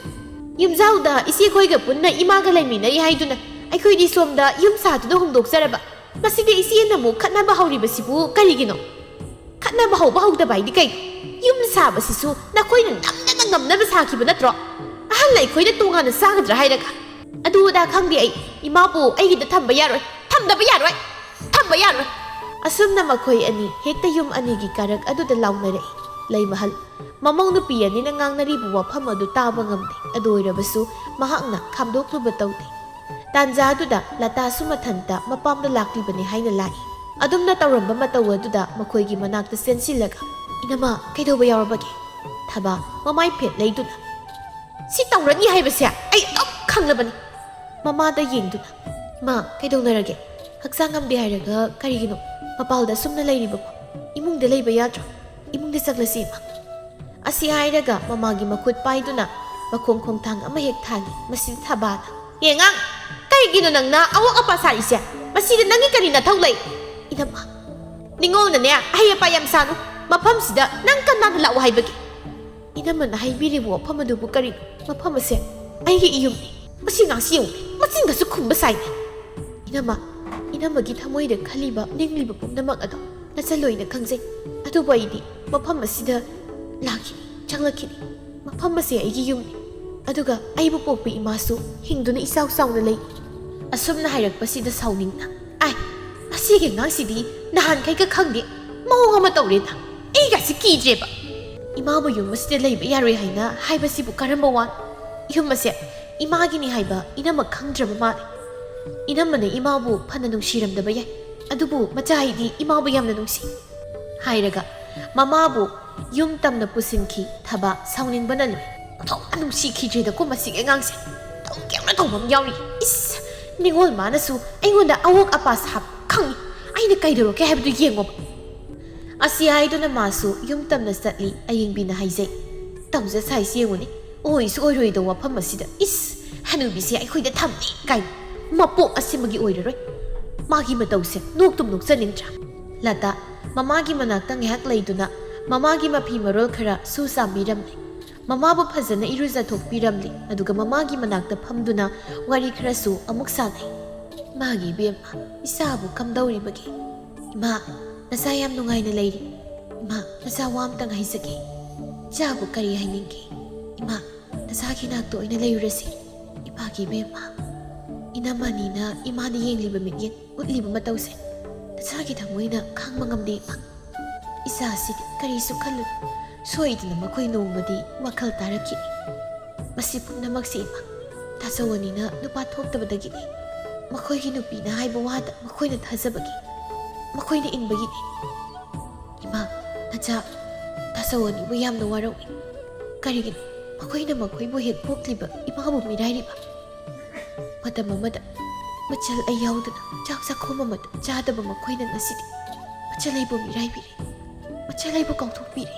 ꯌꯨꯝꯖꯥꯎꯗ ꯏꯆꯦꯈꯣꯏꯒ ꯄꯨꯟꯅ ꯏꯃꯥꯒ ꯂꯩꯃꯤꯟꯅꯔꯤ ꯍꯥꯏꯗꯨꯅ ꯑꯩꯈꯣꯏꯗꯤ ꯁꯣꯝꯗ ꯌꯨꯝ ꯁꯥꯗꯨꯅ ꯍꯣꯡꯗꯣꯛꯆꯔꯕ꯫ ꯃꯁꯤꯗꯤ ꯏꯆꯦꯅ ꯑꯃꯨꯛ ꯈꯠꯅꯕ ꯍꯧꯔꯤꯕꯁꯤꯕꯨ ꯀꯔꯤꯒꯤꯅꯣ? ꯈꯠꯅꯕ ꯍꯧꯕ ꯍꯧꯗꯕ ꯍꯥꯏꯗꯤ ꯀꯩꯅꯣ? ꯌꯨꯝ ꯁꯥꯕꯁꯤꯁꯨ ꯅꯈꯣꯏꯅ ꯅꯝꯗꯅ ꯉꯝꯅꯕ ꯁꯥꯈꯤꯕ ꯅꯠꯇ꯭ꯔꯣ? ꯑꯍꯜ ꯑꯩꯈꯣꯏꯅ ꯇꯣꯉꯥꯟꯅ ꯆꯥꯒꯗ꯭ꯔꯥ ꯍꯥꯏꯔꯒ? ꯑꯗꯨ ꯑꯗꯥ ꯈꯪꯗꯦ ꯑꯩ꯫ ꯏꯃꯥꯕꯨ ꯑꯩꯒꯤꯗ ꯊꯝꯕ ꯌꯥꯔꯣꯏ꯫ ꯊꯝꯗꯕ ꯌꯥꯔꯣꯏ꯫ ꯊꯝꯕ ꯌꯥꯔꯣꯏ꯫ ꯑꯁꯨꯝꯅ ꯃꯈꯣꯏ ꯑꯅꯤ ꯍꯦꯛꯇ ꯌꯨꯝ ꯑꯅꯤꯒꯤ ꯀꯥꯔꯛ ꯑꯗꯨꯗ ꯂꯥꯎꯅꯔꯛꯏ꯫ ꯂꯩꯃꯍꯜ ꯃꯃꯧ ꯅꯨꯄꯤ ꯑꯅꯤꯅ ꯉꯥꯡꯅꯔꯤꯕ ꯋꯥꯐꯝ ꯑꯗꯨ ꯇꯥꯕ ꯉꯝꯗꯦ꯫ ꯑꯗꯨ ꯑꯣꯏꯔꯕꯁꯨ ꯃꯍꯥꯛꯅ ꯈꯥꯝꯗꯣꯛꯂꯨꯕ ꯇꯧꯗꯦ꯫ ꯇꯥꯟꯖꯥ ꯑꯗꯨꯗ ꯂꯇꯥꯁꯨ ꯃꯊꯟꯇ ꯃꯄꯥꯝꯗ ꯂꯥꯛꯂꯤꯕꯅꯤ ꯍꯥꯏꯅ ꯂꯥꯛꯏ꯫ ꯑꯗꯨꯝꯅ ꯇꯧꯔꯝꯕ ꯃꯇꯧ ꯑꯗꯨꯗ ꯃꯈꯣꯏꯒꯤ ꯃꯅꯥꯛꯇ ꯆꯦꯟꯁꯤꯜꯂꯒ, "ꯏꯅꯝꯃ, ꯀꯩꯗꯧꯕ ꯌꯥꯎꯔꯕꯒꯦ?" ꯊꯕꯥ ꯃꯃꯥꯏ ꯐꯦꯠ ꯂꯩꯗꯨꯅ, "ꯁꯤ ꯇꯧꯔꯅꯤ ꯍꯥꯏꯕꯁꯦ ꯑꯩ ꯑꯗꯨꯝ ꯈꯪꯂꯕꯅꯤ꯫" ꯃꯃꯥꯗ ꯌꯦꯡꯗꯨꯅ, "ꯏꯃꯥ, ꯀꯩꯗꯧꯅꯔꯒꯦ? ꯍꯛꯆꯥꯡ ꯉꯝꯗꯦ ꯍꯥꯏꯔꯒ ꯀꯔꯤꯒꯤꯅꯣ ꯃꯄꯥꯜꯗ ꯑꯁꯨꯝꯅ ꯂꯩꯔꯤꯕꯕꯣ? ꯏꯃꯨꯡꯗ ꯂꯩꯕ ꯌꯥꯗ꯭ꯔꯣ? ꯏꯃꯨꯡꯗ ꯆꯪꯂꯁꯤ, ꯏꯃꯥ꯫" ꯑꯁꯤ ꯍꯥꯏꯔꯒ ꯃꯃꯥꯒꯤ ꯃꯈꯨꯠ ꯄꯥꯏꯗꯨꯅ ꯃꯈꯣꯡ ꯈꯣꯡꯊꯥꯡ ꯑꯃ ꯍꯦꯛ ꯊꯥꯡꯏ꯫ ꯃꯁꯤꯗ ꯊꯕꯥꯅ, "ꯑꯦ ꯑꯉꯥꯡ, ꯀꯩꯒꯤꯅꯣ ꯅꯪꯅ ꯑꯋꯣꯛ ꯑꯄꯥ ꯁꯥꯔꯤꯁꯦ? ꯃꯁꯤꯗ ꯅꯪꯒꯤ ꯀꯔꯤ ꯅꯊꯧ ꯂꯩ?" "ꯏꯅꯝꯃ, ꯅꯤꯡꯉꯣꯜꯅꯅꯦ ꯑꯍꯩ ꯑꯄꯥ ꯌꯥꯝ ꯁꯥꯅꯨ꯫ ꯃꯐꯝꯁꯤꯗ ꯅꯪ ꯀꯅꯥꯅ ꯂꯥꯛꯑꯣ ꯍꯥꯏꯕꯒꯦ?" "ꯏꯅꯝꯃꯅ ꯍꯥꯏꯕꯤꯔꯤꯕ ꯋꯥꯐꯝ ꯑꯗꯨꯕꯨ ꯀꯔꯤꯅꯣ? ꯃꯐꯝ ꯑꯁꯦ ꯑꯩꯒꯤ ꯏꯌꯨꯝꯅꯤ꯫ ꯃꯁꯤ ꯑꯉꯥꯡꯁꯤ ꯌꯦꯡꯉꯨꯅꯦ, ꯃꯆꯤꯟꯒꯁꯨ ꯈꯨꯝꯕ ꯁꯥꯏꯅꯦ꯫" "ꯏꯅꯝꯃ, ꯏꯅꯝꯃꯒꯤ ꯊꯃꯣꯏꯗ ꯈꯜꯂꯤꯕ ꯅꯤꯡꯂꯤꯕ ꯄꯨꯝꯅꯃꯛ ꯑꯗꯣ ꯅꯆꯜꯂꯣꯏꯅ ꯈꯪꯖꯩ꯫ ꯑꯗꯨꯕꯨ ꯑꯩꯗꯤ ꯃꯐꯝ ꯑꯁꯤꯗ ꯂꯥꯛꯈꯤꯅꯤ, ꯆꯪꯂꯛꯈꯤꯅꯤ꯫ ꯃꯐꯝ ꯑꯁꯦ ꯑꯩꯒꯤ ꯌꯨꯝꯅꯤ꯫ ꯑꯗꯨꯒ ꯑꯩꯕꯨ ꯄꯣꯛꯄ ꯏꯃꯥꯁꯨ ꯍꯤꯡꯗꯨꯅ ꯏꯆꯥꯎ ꯆꯥꯎꯅ ꯂꯩ꯫" ꯑꯁꯨꯝꯅ ꯍꯥꯏꯔꯛꯄꯁꯤꯗ ꯁꯥꯎꯅꯤꯡꯅ, "ꯑꯥꯏ, ꯑꯁꯤꯒꯤ ꯑꯉꯥꯡꯁꯤꯗꯤ ꯅꯍꯥꯟꯈꯩꯒ ꯈꯪꯗꯦ, ꯃꯑꯣꯡ ꯑꯃ ꯇꯧꯔꯦꯗ꯫ ꯑꯩꯒꯁꯤ ꯀꯤꯗ꯭ꯔꯦꯕ꯫ ꯏꯃꯥꯕꯨ ꯌꯨꯝ ꯑꯁꯤꯗ ꯂꯩꯕ ꯌꯥꯔꯣꯏ ꯍꯥꯏꯅ ꯍꯥꯏꯕꯁꯤꯕꯨ ꯀꯔꯝꯕ ꯋꯥꯅꯣ? ꯌꯨꯝ ꯑꯁꯦ ꯏꯃꯥꯒꯤꯅꯤ ꯍꯥꯏꯕ ꯏꯅꯝꯃ ꯈꯪꯗ꯭ꯔꯕ ꯃꯥꯜꯂꯦ꯫ ꯏꯅꯝꯃꯅ ꯏꯃꯥꯕꯨ ꯐꯅ ꯅꯨꯡꯁꯤꯔꯝꯗꯕ ꯌꯥꯏ, ꯑꯗꯨꯕꯨ ꯃꯆꯥ ꯑꯩꯗꯤ ꯏꯃꯥꯕꯨ ꯌꯥꯝꯅ ꯅꯨꯡꯁꯤ꯫" ꯍꯥꯏꯔꯒ ꯃꯃꯥꯕꯨ ꯌꯨꯝ ꯇꯝꯅ ꯄꯨꯁꯤꯟꯈꯤ꯫ ꯊꯕꯥ ꯁꯥꯎꯅꯤꯡꯕꯅ ꯂꯣꯏ꯫ "ꯑꯣꯟꯊꯣꯛꯅ ꯅꯨꯡꯁꯤꯈꯤꯗ꯭ꯔꯦꯗꯀꯣ ꯃꯁꯤꯒꯤ ꯑꯉꯥꯡꯁꯦ꯫ ꯇꯧꯒꯦ ꯌꯥꯝꯅ ꯇꯧꯕ ꯑꯃ ꯌꯥꯎꯔꯤ꯫ ꯏꯁ, ꯅꯤꯉꯣꯜ ꯃꯥꯅꯁꯨ ꯑꯩꯉꯣꯟꯗ ꯑꯋꯣꯛ ꯑꯄꯥ ꯁꯥꯕ ꯈꯪꯉꯤ꯫ ꯑꯩ ꯀꯩꯗꯧꯔꯛꯀꯦ ꯍꯥꯏꯕꯗꯨ ꯌꯦꯡꯉꯣꯕ꯫ ꯑꯁꯤ ꯍꯥꯏꯗꯨꯅ ꯃꯥꯁꯨ ꯌꯨꯝ ꯇꯝꯅ ꯆꯠꯂꯤ꯫ ꯑꯌꯦꯡꯕꯤꯅ ꯍꯥꯏꯖꯩ, "ꯇꯧꯖ ꯁꯥꯏꯁꯤ ꯌꯦꯡꯉꯨꯅꯦ, ꯑꯣꯏꯁꯨ ꯑꯣꯏꯔꯣꯏꯗꯧ ꯋꯥꯐꯝ ꯑꯁꯤꯗ꯫ ꯏꯁ, ꯍꯅꯨꯕꯤꯁꯦ ꯑꯩꯈꯣꯏꯗ ꯊꯝꯗꯦ ꯀꯥꯏꯅ꯫ ꯃꯄꯣꯛ ꯑꯁꯤꯃꯒꯤ ꯑꯣꯏꯔꯔꯣꯏ꯫ ꯃꯥꯒꯤ ꯃꯇꯧꯁꯦ ꯅꯣꯛꯇꯨꯝ ꯅꯣꯛꯆꯅꯤꯡꯗ꯭ꯔꯥ?" ꯂꯇꯥ ꯃꯃꯥꯒꯤ ꯃꯅꯥꯛꯇ ꯉꯥꯏꯍꯥꯛ ꯂꯩꯗꯨꯅ ꯃꯃꯥꯒꯤ ꯃꯐꯤ ꯃꯔꯣꯜ ꯈꯔ ꯁꯨ ꯆꯥꯝꯕꯤꯔꯝꯂꯦ꯫ ꯃꯃꯥꯕꯨ ꯐꯖꯅ ꯏꯔꯨꯖꯊꯣꯛꯄꯤꯔꯝꯂꯦ꯫ ꯑꯗꯨꯒ ꯃꯃꯥꯒꯤ ꯃꯅꯥꯛꯇ ꯐꯝꯗꯨꯅ ꯋꯥꯔꯤ ꯈꯔꯁꯨ ꯑꯃꯨꯛ ꯁꯥꯟꯅꯩ꯫ "ꯏꯃꯥꯒꯤ ꯏꯕꯦꯝꯃ, ꯏꯆꯥꯕꯨ ꯀꯝꯗꯧꯔꯤꯕꯒꯦ? ꯏꯃꯥ, ꯅꯆꯥ ꯌꯥꯝ ꯅꯨꯡꯉꯥꯏꯅ ꯂꯩꯔꯤ꯫ ꯏꯃꯥ, ꯅꯆꯥ ꯋꯥ ꯑꯝꯇꯪ ꯍꯥꯏꯖꯒꯦ꯫ ꯏꯆꯥꯕꯨ ꯀꯔꯤ ꯍꯥꯏꯅꯤꯡꯒꯦ? ꯏꯃꯥ, ꯅꯆꯥꯒꯤ ꯅꯥꯛꯇ ꯑꯣꯏꯅ ꯂꯩꯔꯨꯔꯁꯤ꯫ ꯏꯃꯥꯒꯤ ꯏꯕꯦꯝꯃ, ꯏꯅꯝꯃꯅꯤꯅ ꯏꯃꯥꯅ ꯌꯦꯡꯂꯤꯕ ꯃꯤꯠꯌꯦꯡ, ꯎꯠꯂꯤꯕ ꯃꯇꯧꯁꯦ ꯅꯆꯥꯒꯤ ꯊꯃꯣꯏꯅ ꯈꯥꯡꯕ ꯉꯝꯗꯦ ꯏꯃꯥ꯫ ꯏꯆꯥꯁꯤꯗꯤ ꯀꯔꯤꯁꯨ ꯈꯜꯂꯨꯅꯨ꯫ ꯁꯣꯏꯗꯅ ꯃꯈꯣꯏ ꯅꯣꯡꯃꯗꯤ ꯋꯥꯈꯜ ꯇꯥꯔꯛꯈꯤꯅꯤ꯫ ꯃꯁꯤ ꯄꯨꯝꯅꯃꯛꯁꯤ ꯏꯃꯥ, ꯇꯥꯆꯧ ꯑꯅꯤꯅ ꯅꯨꯄꯥ ꯊꯣꯛꯇꯕꯗꯒꯤꯅꯤ꯫ ꯃꯈꯣꯏꯒꯤ ꯅꯨꯄꯤꯅ ꯍꯥꯏꯕ ꯋꯥꯗ ꯃꯈꯣꯏꯅ ꯊꯥꯖꯕꯒꯤ꯫ ꯃꯈꯣꯏꯅ ꯏꯟꯕꯒꯤꯅꯤ꯫ ꯏꯃꯥ, ꯅꯆꯥ ꯇꯥꯆꯧ ꯑꯅꯤꯕꯨ ꯌꯥꯝꯅ ꯋꯥꯔꯧꯏ꯫ ꯀꯔꯤꯒꯤꯅꯣ ꯃꯈꯣꯏꯅ ꯃꯈꯣꯏꯕꯨ ꯍꯦꯛ ꯄꯣꯛꯂꯤꯕ ꯏꯃꯥꯕꯨ ꯃꯤꯔꯥꯏꯔꯤꯕ? ꯃꯇꯝ ꯑꯃꯗ ꯃꯆꯜ ꯑꯩ ꯌꯥꯎꯗꯅ ꯆꯥꯛ ꯆꯥꯛꯈꯣꯝ ꯑꯃꯗ ꯆꯥꯗꯕ ꯃꯈꯣꯏꯅ ꯉꯁꯤꯗꯤ ꯃꯆꯜ ꯑꯩꯕꯨ ꯃꯤꯔꯥꯏꯕꯤꯔꯦ꯫ ꯃꯆꯜ ꯑꯩꯕꯨ ꯀꯥꯎꯊꯣꯛꯄꯤꯔꯦ꯫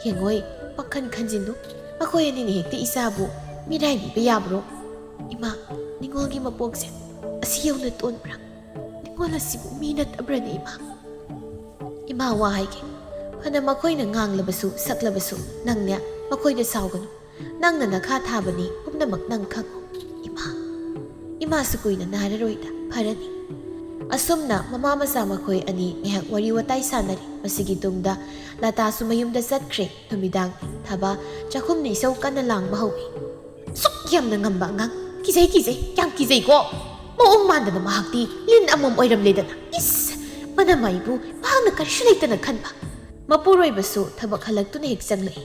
ꯌꯦꯡꯉꯣꯏ, ꯄꯥꯈꯟ ꯈꯟꯖꯤꯟꯅꯨ꯫ ꯃꯈꯣꯏ ꯑꯅꯤꯅ ꯍꯦꯛꯇ ꯏꯆꯥꯕꯨ ꯃꯤꯔꯥꯏꯕꯤꯕ ꯌꯥꯕ꯭ꯔꯣ? ꯏꯃꯥ, ꯅꯤꯉꯣꯜꯒꯤ ꯃꯄꯣꯛꯁꯦ ꯑꯁꯤ ꯌꯧꯅ ꯇꯣꯟꯕ꯭ꯔꯥ? ꯅꯤꯉꯣꯜ ꯑꯁꯤꯕꯨ ꯃꯤ ꯅꯠꯇꯕ꯭ꯔꯅꯦ ꯏꯃꯥ?" "ꯏꯃꯥ, ꯋꯥ ꯍꯥꯏꯒꯦ꯫ ꯐꯅ ꯃꯈꯣꯏꯅ ꯉꯥꯡꯂꯕꯁꯨ ꯁꯛꯂꯕꯁꯨ ꯅꯪꯅꯦ, ꯃꯈꯣꯏꯗ ꯁꯥꯎꯒꯅꯨ꯫ ꯅꯪꯅ ꯅꯈꯥ ꯊꯥꯕꯅꯤ, ꯄꯨꯝꯅꯃꯛ ꯅꯪ ꯈꯪꯉꯨ꯫ ꯏꯃꯥ, ꯏꯃꯥꯁꯨ ꯀꯨꯏꯅ ꯅꯥꯔꯔꯣꯏꯗ, ꯐꯔꯅꯤ꯫" ꯑꯁꯨꯝꯅ ꯃꯃꯥ ꯃꯆꯥ ꯃꯈꯣꯏ ꯑꯅꯤ ꯉꯥꯏꯍꯥꯛ ꯋꯥꯔꯤ ꯋꯥꯇꯥꯏ ꯁꯥꯟꯅꯔꯤ꯫ ꯃꯁꯤꯒꯤ ꯇꯨꯡꯗ ꯂꯇꯥꯁꯨ ꯃꯌꯨꯝꯗ ꯆꯠꯈ꯭ꯔꯦ꯫ ꯅꯨꯃꯤꯗꯥꯡ ꯊꯥꯕ ꯆꯥꯛꯈꯨꯝꯗ ꯏꯁꯧ ꯀꯟꯅ ꯂꯥꯡꯕ ꯍꯧꯏ꯫ "ꯁꯨꯛ ꯌꯥꯝꯅ ꯉꯝꯕ ꯑꯉꯥꯡ꯫ ꯀꯤꯖꯩ, ꯀꯤꯖꯩ, ꯌꯥꯝ ꯀꯤꯖꯩꯀꯣ꯫ ꯃꯑꯣꯡ ꯃꯥꯟꯗꯅ ꯃꯍꯥꯛꯇꯤ ꯂꯤꯟ ꯑꯃꯣꯝ ꯑꯣꯏꯔꯝꯂꯦꯗꯅ꯫ ꯏꯁ! ꯃꯅꯝ ꯑꯩꯕꯨ ꯃꯍꯥꯛꯅ ꯀꯔꯤꯁꯨ ꯂꯩꯇꯅ ꯈꯟꯕ꯫" ꯃꯄꯨꯔꯣꯏꯕꯁꯨ ꯊꯕꯛ ꯍꯜꯂꯛꯇꯨꯅ ꯍꯦꯛ ꯆꯪꯂꯛꯏ꯫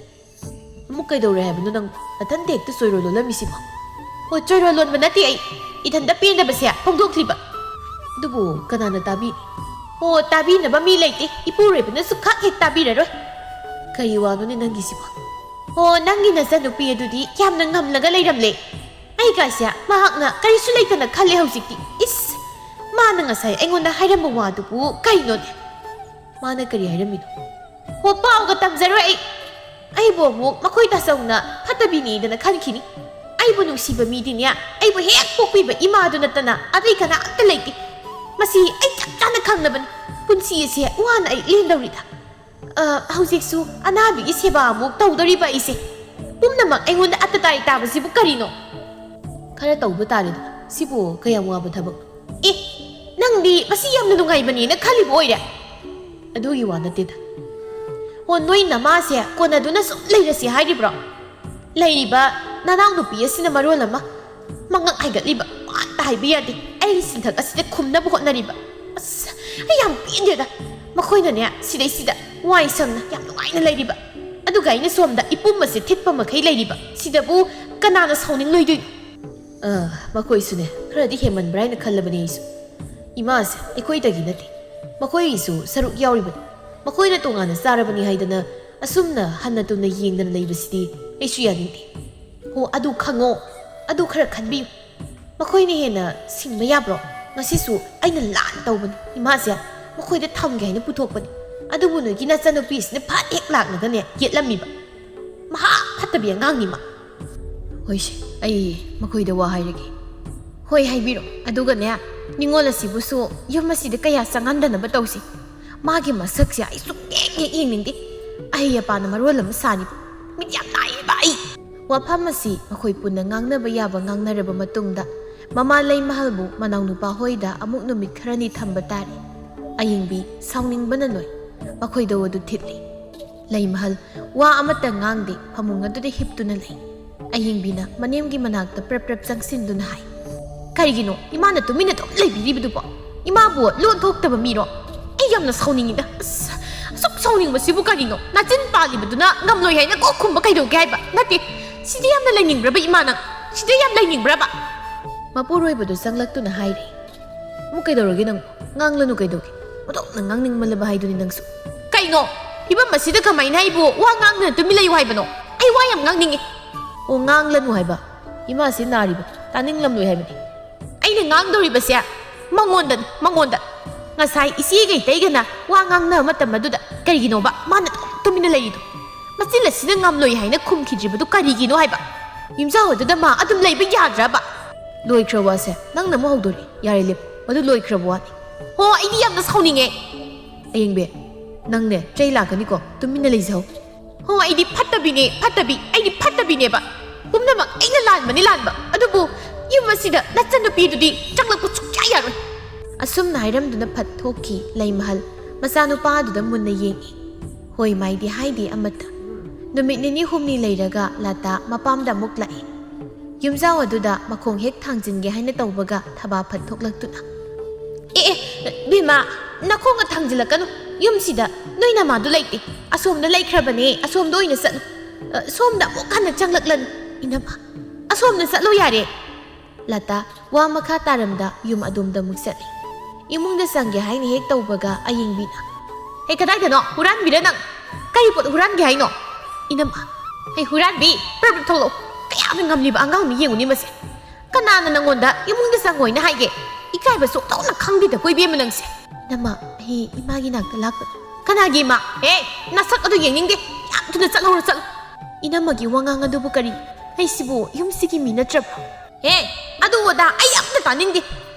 "ꯑꯃꯨꯛ ꯀꯩꯗꯧꯔꯦ ꯍꯥꯏꯕꯅꯣ ꯅꯪ? ꯅꯊꯟꯇ ꯍꯦꯛꯇ ꯆꯣꯏꯔꯣꯏ ꯂꯣꯜꯂꯝꯃꯤꯁꯤꯕꯣ?" "ꯑꯣ, ꯆꯣꯏꯔꯣꯏ ꯂꯣꯟꯕ ꯅꯠꯇꯦ ꯑꯩ꯫ ꯏꯊꯟꯇ ꯄꯦꯟꯗꯕꯁꯦ ꯐꯣꯡꯗꯣꯛꯂꯤꯕ꯫" "ꯑꯗꯨꯕꯨ ꯀꯅꯥꯅ ꯇꯥꯕꯤ?" "ꯑꯣ, ꯇꯥꯕꯤꯅꯕ ꯃꯤ ꯂꯩꯇꯦ꯫ ꯏꯄꯨꯔꯣꯏꯕꯅꯁꯨ ꯈꯛ ꯍꯦꯛ ꯇꯥꯕꯤꯔꯔꯣꯏ꯫" "ꯀꯔꯤ ꯋꯥꯅꯣꯅꯦ ꯅꯪꯒꯤꯁꯤꯕꯣ?" "ꯑꯣ, ꯅꯪꯒꯤ ꯅꯆꯟꯅꯨꯄꯤ ꯑꯗꯨꯗꯤ ꯌꯥꯝꯅ ꯉꯝꯂꯒ ꯂꯩꯔꯝꯂꯦ꯫ ꯑꯩꯒꯥꯁꯦ ꯃꯍꯥꯛꯅ ꯀꯔꯤꯁꯨ ꯂꯩꯇꯅ ꯈꯜꯂꯦ ꯍꯧꯖꯤꯛꯇꯤ꯫ ꯏꯁ! ꯃꯥꯅ ꯉꯁꯥꯏ ꯑꯩꯉꯣꯟꯗ ꯍꯥꯏꯔꯝꯕ ꯋꯥꯗꯨꯕꯨ ꯀꯩꯅꯣꯅꯦ? ꯃꯥꯅ ꯀꯔꯤ ꯍꯥꯏꯔꯝꯃꯤꯅꯣ? ꯍꯣ, ꯄꯥꯎꯒ ꯇꯝꯖꯔꯣꯏ ꯑꯩ꯫ ꯑꯩꯕꯨ ꯑꯃꯨꯛ ꯃꯈꯣꯏ ꯇꯥꯆꯧꯅ ꯐꯠꯇꯕꯤꯅꯤꯗꯅ ꯈꯟꯈꯤꯅꯤ꯫ ꯑꯩꯕꯨ ꯅꯨꯡꯁꯤꯕ ꯃꯤꯗꯤꯅꯦ, ꯑꯩꯕꯨ ꯍꯦꯛ ꯄꯣꯛꯄꯤꯕ ꯏꯃꯥꯗꯨ ꯅꯠꯇꯅ ꯑꯇꯩ ꯀꯅꯥꯝꯇ ꯂꯩꯇꯦ꯫ ꯃꯁꯤ ꯑꯩ ꯆꯞ ꯆꯥꯅ ꯈꯪꯅꯕꯅꯤ꯫ ꯄꯨꯟꯁꯤ ꯑꯁꯦ ꯋꯥꯅ ꯑꯩ ꯂꯦꯟꯗꯧꯔꯤꯗ꯫ ꯑ, ꯍꯧꯖꯤꯛꯁꯨ ꯑꯅꯥꯕꯤꯒꯤ ꯁꯦꯕꯥ ꯑꯃꯨꯛ ꯇꯧꯗꯧꯔꯤꯕ ꯑꯩꯁꯦ꯫ ꯄꯨꯝꯅꯃꯛ ꯑꯩꯉꯣꯟꯗ ꯑꯇꯇꯥꯏ ꯇꯥꯕꯁꯤꯕꯨ ꯀꯔꯤꯅꯣ? ꯈꯔ ꯇꯧꯕ ꯇꯥꯔꯦꯗꯅ꯫ ꯁꯤꯕꯨ ꯀꯌꯥꯝ ꯋꯥꯕ ꯊꯕꯛꯅꯣ? ꯑꯦ, ꯅꯪꯗꯤ ꯃꯁꯤ ꯌꯥꯝꯅ ꯅꯨꯡꯉꯥꯏꯕꯅꯦꯅ ꯈꯜꯂꯤꯕ ꯑꯣꯏꯔꯦ? ꯑꯗꯨꯒꯤ ꯋꯥ ꯅꯠꯇꯦꯗ꯫ ꯍꯣ, ꯅꯣꯏ ꯅꯃꯥꯁꯦ ꯀꯣꯟꯅꯗꯨꯅ ꯁꯨꯝ ꯂꯩꯔꯁꯤ ꯍꯥꯏꯔꯤꯕ꯭ꯔꯣ? ꯂꯩꯔꯤꯕ ꯅꯅꯥꯎ ꯅꯨꯄꯤ ꯑꯁꯤꯅ ꯃꯔꯣꯜ ꯑꯃ ꯃꯉꯛ ꯍꯥꯏꯒꯠꯂꯤꯕ, ꯋꯥ ꯑꯝꯇ ꯍꯥꯏꯕ ꯌꯥꯗꯦ꯫ ꯑꯩꯒꯤ ꯁꯤꯟꯊꯛ ꯑꯁꯤꯗ ꯈꯨꯝꯅꯕ ꯍꯣꯠꯅꯔꯤꯕ꯫ ꯑꯁ, ꯑꯩ ꯌꯥꯝ ꯄꯦꯟꯗꯦꯗ꯫ ꯃꯈꯣꯏꯅꯅꯦ, ꯁꯤꯗꯩꯁꯤꯗ ꯋꯥꯏ ꯁꯪꯅ ꯌꯥꯝ ꯅꯨꯡꯉꯥꯏꯅ ꯂꯩꯔꯤꯕ꯫ ꯑꯗꯨꯒ ꯑꯩꯅ ꯁꯣꯝꯗ ꯏꯄꯨꯝ ꯑꯁꯦ ꯊꯤꯠꯄ ꯃꯈꯩ ꯂꯩꯔꯤꯕ꯫ ꯁꯤꯗꯕꯨ ꯀꯅꯥꯅ ꯁꯥꯎꯅꯤꯡꯂꯣꯏꯗꯣꯏꯅꯣ? ꯑ, ꯃꯈꯣꯏꯁꯨꯅꯦ, ꯈꯔꯗꯤ ꯍꯦꯟꯃꯟꯕ꯭ꯔꯥ ꯍꯥꯏꯅ ꯈꯜꯂꯕꯅꯦ ꯑꯩꯁꯨ꯫ ꯏꯃꯥꯁꯦ ꯑꯩꯈꯣꯏꯗꯒꯤ ꯅꯠꯇꯦ, ꯃꯈꯣꯏꯒꯤꯁꯨ ꯁꯔꯨꯛ ꯌꯥꯎꯔꯤꯕꯅꯤ꯫ ꯃꯈꯣꯏꯅ ꯇꯣꯉꯥꯟꯅ ꯆꯥꯔꯕꯅꯤ ꯍꯥꯏꯗꯅ ꯑꯁꯨꯝꯅ ꯍꯟꯅ ꯇꯨꯅ ꯌꯦꯡꯗꯅ ꯂꯩꯕꯁꯤꯗꯤ ꯑꯩꯁꯨ ꯌꯥꯅꯤꯡꯗꯦ꯫ ꯍꯣ, ꯑꯗꯨ ꯈꯪꯉꯣ, ꯑꯗꯨ ꯈꯔ ꯈꯟꯕꯤꯌꯨ꯫ ꯃꯈꯣꯏꯅ ꯍꯦꯟꯅ ꯁꯤꯡꯕ ꯌꯥꯕ꯭ꯔꯣ? ꯉꯁꯤꯁꯨ ꯑꯩꯅ ꯂꯥꯟ ꯇꯧꯕꯅꯤ꯫ ꯏꯃꯥꯁꯦ ꯃꯈꯣꯏꯗ ꯊꯝꯒꯦ ꯍꯥꯏꯅ ꯄꯨꯊꯣꯛꯄꯅꯤ꯫ ꯑꯗꯨꯕꯨ ꯅꯣꯏꯒꯤ ꯅꯆꯟꯅꯨꯄꯤꯁꯤꯅ ꯐꯠ ꯍꯦꯛ ꯂꯥꯛꯂꯒꯅꯦ ꯌꯦꯠꯂꯝꯃꯤꯕ꯫ ꯃꯍꯥ ꯐꯠꯇꯕꯤ ꯑꯉꯥꯡꯅꯤ ꯃꯥ꯫ ꯍꯣꯏꯁꯦ, ꯑꯩ ꯃꯈꯣꯏꯗ ꯋꯥ ꯍꯥꯏꯔꯒꯦ꯫ ꯍꯣꯏ, ꯍꯥꯏꯕꯤꯔꯣ꯫ ꯑꯗꯨꯒꯅꯦ, ꯅꯤꯉꯣꯜ ꯑꯁꯤꯕꯨꯁꯨ ꯌꯨꯝ ꯑꯁꯤꯗ ꯀꯌꯥ ꯆꯪꯍꯟꯗꯅꯕ ꯇꯧꯁꯤ꯫ ꯃꯥꯒꯤ ꯃꯁꯛꯁꯦ ꯑꯩ ꯁꯨꯡꯌꯦꯡ ꯍꯦꯛ ꯌꯦꯡꯅꯤꯡꯗꯦ꯫ ꯑꯍꯩ ꯑꯄꯥꯅ ꯃꯔꯣꯜ ꯑꯃ ꯁꯥꯔꯤꯕ꯫ ꯃꯤꯠ ꯌꯥꯝ ꯅꯥꯏꯌꯦꯕ ꯑꯩ꯫ ꯋꯥꯐꯝ ꯑꯁꯤ ꯃꯈꯣꯏ ꯄꯨꯟꯅ ꯉꯥꯡꯅꯕ ꯌꯥꯕ ꯉꯥꯡꯅꯔꯕ ꯃꯇꯨꯡꯗ, ꯃꯃꯥ ꯂꯩꯃꯍꯜꯕꯨ ꯃꯅꯥꯎꯅꯨꯄꯥ ꯍꯣꯏꯗ ꯑꯃꯨꯛ ꯅꯨꯃꯤꯠ ꯈꯔꯅꯤ ꯊꯝꯕ ꯇꯥꯔꯦ꯫ ꯑꯌꯤꯡꯕꯤ ꯁꯥꯎꯅꯤꯡꯕꯅ ꯂꯣꯏ꯫ ꯃꯈꯣꯏꯗ ꯑꯗꯨ ꯊꯤꯠꯂꯤ꯫ ꯂꯩꯃꯍꯜ ꯋꯥ ꯑꯃꯠꯇ ꯉꯥꯡꯗꯦ, ꯐꯃꯨꯡ ꯑꯗꯨꯗ ꯍꯤꯞꯇꯨꯅ ꯂꯩ꯫ ꯑꯌꯤꯡꯕꯤꯅ ꯃꯅꯦꯝꯒꯤ ꯃꯅꯥꯛꯇ ꯄ꯭ꯔꯞ ꯄ꯭ꯔꯞ ꯆꯪꯁꯤꯟꯗꯨꯅ ꯍꯥꯏ, "ꯀꯔꯤꯒꯤꯅꯣ ꯏꯃꯥꯅ ꯇꯨꯃꯤꯟꯅ ꯑꯗꯨꯝ ꯂꯩꯕꯤꯔꯤꯕꯗꯨꯕꯣ? ꯏꯃꯥꯕꯨ ꯂꯣꯟ ꯊꯣꯛꯇꯕ ꯃꯤꯔꯣ? ꯑꯩ ꯌꯥꯝꯅ ꯁꯥꯎꯅꯤꯡꯉꯤꯗ꯫ ꯑꯁ, ꯑꯁꯨꯛ ꯁꯥꯎꯅꯤꯡꯕꯁꯤꯕꯨ ꯀꯔꯤꯅꯣ? ꯅꯆꯤꯟ ꯄꯥꯜꯂꯤꯕꯗꯨꯅ ꯉꯝꯂꯣꯏ ꯍꯥꯏꯅ ꯀꯣꯛ ꯈꯨꯝꯕ ꯀꯩꯗꯧꯒꯦ ꯍꯥꯏꯕ? ꯅꯠꯇꯦ, ꯁꯤꯗꯤ ꯌꯥꯝꯅ ꯂꯩꯅꯤꯡꯕ꯭ꯔꯕ ꯏꯃꯥ ꯅꯪ? ꯁꯤꯗ ꯌꯥꯝ ꯂꯩꯅꯤꯡꯕ꯭ꯔꯕ?" ꯃꯄꯨꯔꯣꯏꯕꯗꯨ ꯆꯪꯂꯛꯇꯨꯅ ꯍꯥꯏꯔꯦ, "ꯑꯃꯨꯛ ꯀꯩꯗꯧꯔꯒꯦ ꯅꯪ? ꯉꯥꯡꯂꯅꯨ ꯀꯩꯗꯧꯒꯦ? ꯑꯣꯟꯊꯣꯛꯅ ꯉꯥꯡꯅꯤꯡꯃꯜꯂꯕ ꯍꯥꯏꯗꯨꯅꯤ ꯅꯪꯁꯨ꯫ ꯀꯩꯅꯣ? ꯐꯤꯕꯝ ꯑꯁꯤꯗ ꯀꯃꯥꯏꯅ ꯑꯩꯕꯨ ꯋꯥ ꯉꯥꯡꯗꯅ ꯇꯨꯃꯤꯟ ꯂꯩꯌꯨ ꯍꯥꯏꯕꯅꯣ? ꯑꯩ ꯋꯥ ꯌꯥꯝ ꯉꯥꯡꯅꯤꯡꯉꯤ꯫" "ꯑꯣ, ꯉꯥꯡꯂꯅꯨ ꯍꯥꯏꯕ? ꯏꯃꯥꯁꯤ ꯅꯥꯔꯤꯕ, ꯇꯥꯅꯤꯡꯂꯝꯂꯣꯏ ꯍꯥꯏꯕꯅꯤ꯫" "ꯑꯩꯅ ꯉꯥꯡꯗꯧꯔꯤꯕꯁꯦ ꯃꯉꯣꯟꯗꯅꯤ, ꯃꯉꯣꯟꯗ꯫ ꯉꯁꯥꯏ ꯏꯆꯦꯒ ꯏꯇꯩꯒꯅ ꯋꯥ ꯉꯥꯡꯅꯕ ꯃꯇꯝ ꯑꯗꯨꯗ ꯀꯔꯤꯒꯤꯅꯣꯕ ꯃꯥꯅ ꯑꯗꯨꯝ ꯇꯨꯃꯤꯟꯅ ꯂꯩꯔꯤꯗꯣ? ꯃꯆꯤꯟ ꯑꯁꯤꯅ ꯉꯝꯂꯣꯏ ꯍꯥꯏꯅ ꯈꯨꯝꯈꯤꯗ꯭ꯔꯤꯕꯗꯨ ꯀꯔꯤꯒꯤꯅꯣ ꯍꯥꯏꯕ? ꯌꯨꯝꯖꯥꯎ ꯑꯗꯨꯗ ꯃꯥ ꯑꯗꯨꯝ ꯂꯩꯕ ꯌꯥꯗ꯭ꯔꯕ? ꯂꯣꯏꯈ꯭ꯔ ꯋꯥꯁꯦ ꯅꯪꯅ ꯑꯃꯨꯛ ꯍꯧꯗꯣꯔꯤ꯫ ꯌꯥꯔꯦ, ꯂꯦꯞꯄꯨ꯫ ꯃꯗꯨ ꯂꯣꯏꯈ꯭ꯔꯕ ꯋꯥꯅꯤ꯫ ꯍꯣ, ꯑꯩꯗꯤ ꯌꯥꯝꯅ ꯁꯥꯎꯅꯤꯡꯉꯦ꯫ ꯑꯌꯦꯡꯕꯤ, ꯅꯪꯅꯦ ꯆꯩ ꯂꯥꯛꯀꯅꯤꯀꯣ, ꯇꯨꯃꯤꯟꯅ ꯂꯩꯖꯍꯧ꯫ ꯍꯣ, ꯑꯩꯗꯤ ꯐꯠꯇꯕꯤꯅꯦ, ꯐꯠꯇꯕꯤ, ꯑꯩꯗꯤ ꯐꯠꯇꯕꯤꯅꯦꯕ꯫ ꯄꯨꯝꯅꯃꯛ ꯑꯩꯅ ꯂꯥꯟꯕꯅꯤ ꯂꯥꯟꯕ꯫ ꯑꯗꯨꯕꯨ ꯌꯨꯝ ꯑꯁꯤꯗ ꯅꯆꯟꯅꯨꯄꯤꯗꯨꯗꯤ ꯆꯪꯂꯛꯄ ꯁꯨꯛꯌꯥ ꯌꯥꯔꯣꯏ꯫ ꯑꯁꯨꯝꯅ ꯍꯥꯏꯔꯝꯗꯨꯅ ꯐꯠ ꯊꯣꯛꯈꯤ ꯂꯩꯃꯍꯜ꯫ ꯃꯆꯥꯅꯨꯄꯥ ꯑꯗꯨꯗ ꯃꯨꯟꯅ ꯌꯦꯡꯉꯤ꯫ ꯍꯣꯏ ꯃꯥꯏꯗꯤ ꯍꯥꯏꯗꯦ ꯑꯃꯠꯇ꯫ ꯅꯨꯃꯤꯠ ꯅꯤꯅꯤ ꯍꯨꯝꯅꯤ ꯂꯩꯔꯒ ꯂꯇꯥ ꯃꯄꯥꯝꯗ ꯑꯃꯨꯛ ꯂꯥꯛꯏ꯫ ꯌꯨꯝꯖꯥꯎ ꯑꯗꯨꯗ ꯃꯈꯣꯡ ꯍꯦꯛ ꯊꯥꯡꯖꯤꯟꯒꯦ ꯍꯥꯏꯅ ꯇꯧꯕꯒ ꯊꯕꯥ ꯐꯠ ꯊꯣꯛꯂꯛꯇꯨꯅ, "ꯑꯦ, ꯑꯦ, ꯕꯦꯝꯃ, ꯅꯈꯣꯡꯒ ꯊꯥꯡꯖꯤꯜꯂꯛꯀꯅꯨ꯫ ꯌꯨꯝꯁꯤꯗ ꯅꯣꯏ ꯅꯃꯥꯗꯨ ꯂꯩꯇꯦ꯫ ꯑꯁꯣꯝꯗ ꯂꯩꯈ꯭ꯔꯕꯅꯦ, ꯑꯁꯣꯝꯗ ꯑꯣꯏꯅ ꯆꯠꯂꯨ꯫ ꯑ, ꯁꯣꯝꯗ ꯑꯃꯨꯛ ꯍꯟꯅ ꯆꯪꯂꯛꯂꯅꯨ꯫" "ꯏꯅꯝꯃ, ꯑꯁꯣꯝꯗ ꯆꯠꯂꯣ ꯌꯥꯔꯦ꯫" ꯂꯇꯥ ꯋꯥ ꯃꯈꯥ ꯇꯥꯔꯝꯗ ꯌꯨꯝ ꯑꯗꯣꯝꯗ ꯑꯃꯨꯛ ꯆꯠꯂꯤ꯫ ꯏꯃꯨꯡꯗ ꯆꯪꯒꯦ ꯍꯥꯏꯅ ꯍꯦꯛ ꯇꯧꯕꯒ ꯑꯌꯦꯡꯕꯤꯅ, "ꯍꯦ, ꯀꯗꯥꯏꯗꯅꯣ? ꯍꯨꯔꯥꯟꯕꯤꯔ ꯅꯪ? ꯀꯔꯤ ꯄꯣꯠ ꯍꯨꯔꯥꯟꯒꯦ ꯍꯥꯏꯅꯣ?" "ꯏꯅꯝꯃ, ꯍꯦ, ꯍꯨꯔꯥꯟꯕꯤ, ꯄ꯭ꯔꯞ ꯄ꯭ꯔꯞ ꯊꯣꯛꯂꯛꯑꯣ꯫ ꯀꯌꯥꯗ ꯉꯝꯂꯤꯕ ꯑꯉꯥꯡꯅꯣ ꯌꯦꯡꯉꯨꯅꯦ ꯃꯁꯦ꯫ ꯀꯅꯥꯅ ꯅꯪꯉꯣꯟꯗ ꯏꯃꯨꯡꯗ ꯆꯪꯉꯣꯏꯅ ꯍꯥꯏꯒꯦ? ꯏꯀꯥꯏꯕ ꯁꯨꯡꯇꯧꯅ ꯈꯪꯗꯦꯗꯀꯣ ꯏꯕꯦꯝꯃ ꯅꯪꯁꯦ꯫" "ꯏꯅꯝꯃ, ꯑꯩ ꯏꯃꯥꯒꯤ ꯅꯥꯛꯇ ꯂꯥꯛꯄꯅꯤ꯫" "ꯀꯅꯥꯒꯤ ꯏꯃꯥ? ꯍꯦ, ꯅꯁꯛ ꯑꯗꯨ ꯌꯦꯡꯅꯤꯡꯗꯦ꯫ ꯌꯥꯝ ꯊꯨꯅ ꯆꯠꯍꯧꯔꯣ, ꯆꯠꯂꯣ꯫" "ꯏꯅꯝꯃꯒꯤ ꯋꯥꯉꯥꯡ ꯑꯗꯨꯕꯨ ꯀꯔꯤ? ꯑꯩꯁꯤꯕꯨ ꯌꯨꯝꯁꯤꯒꯤ ꯃꯤ ꯅꯠꯇ꯭ꯔꯕ꯭ꯔꯣ?" "ꯍꯦ, ꯑꯗꯨ ꯑꯗꯥ ꯑꯩ ꯑꯝꯇ ꯇꯥꯅꯤꯡꯗꯦ꯫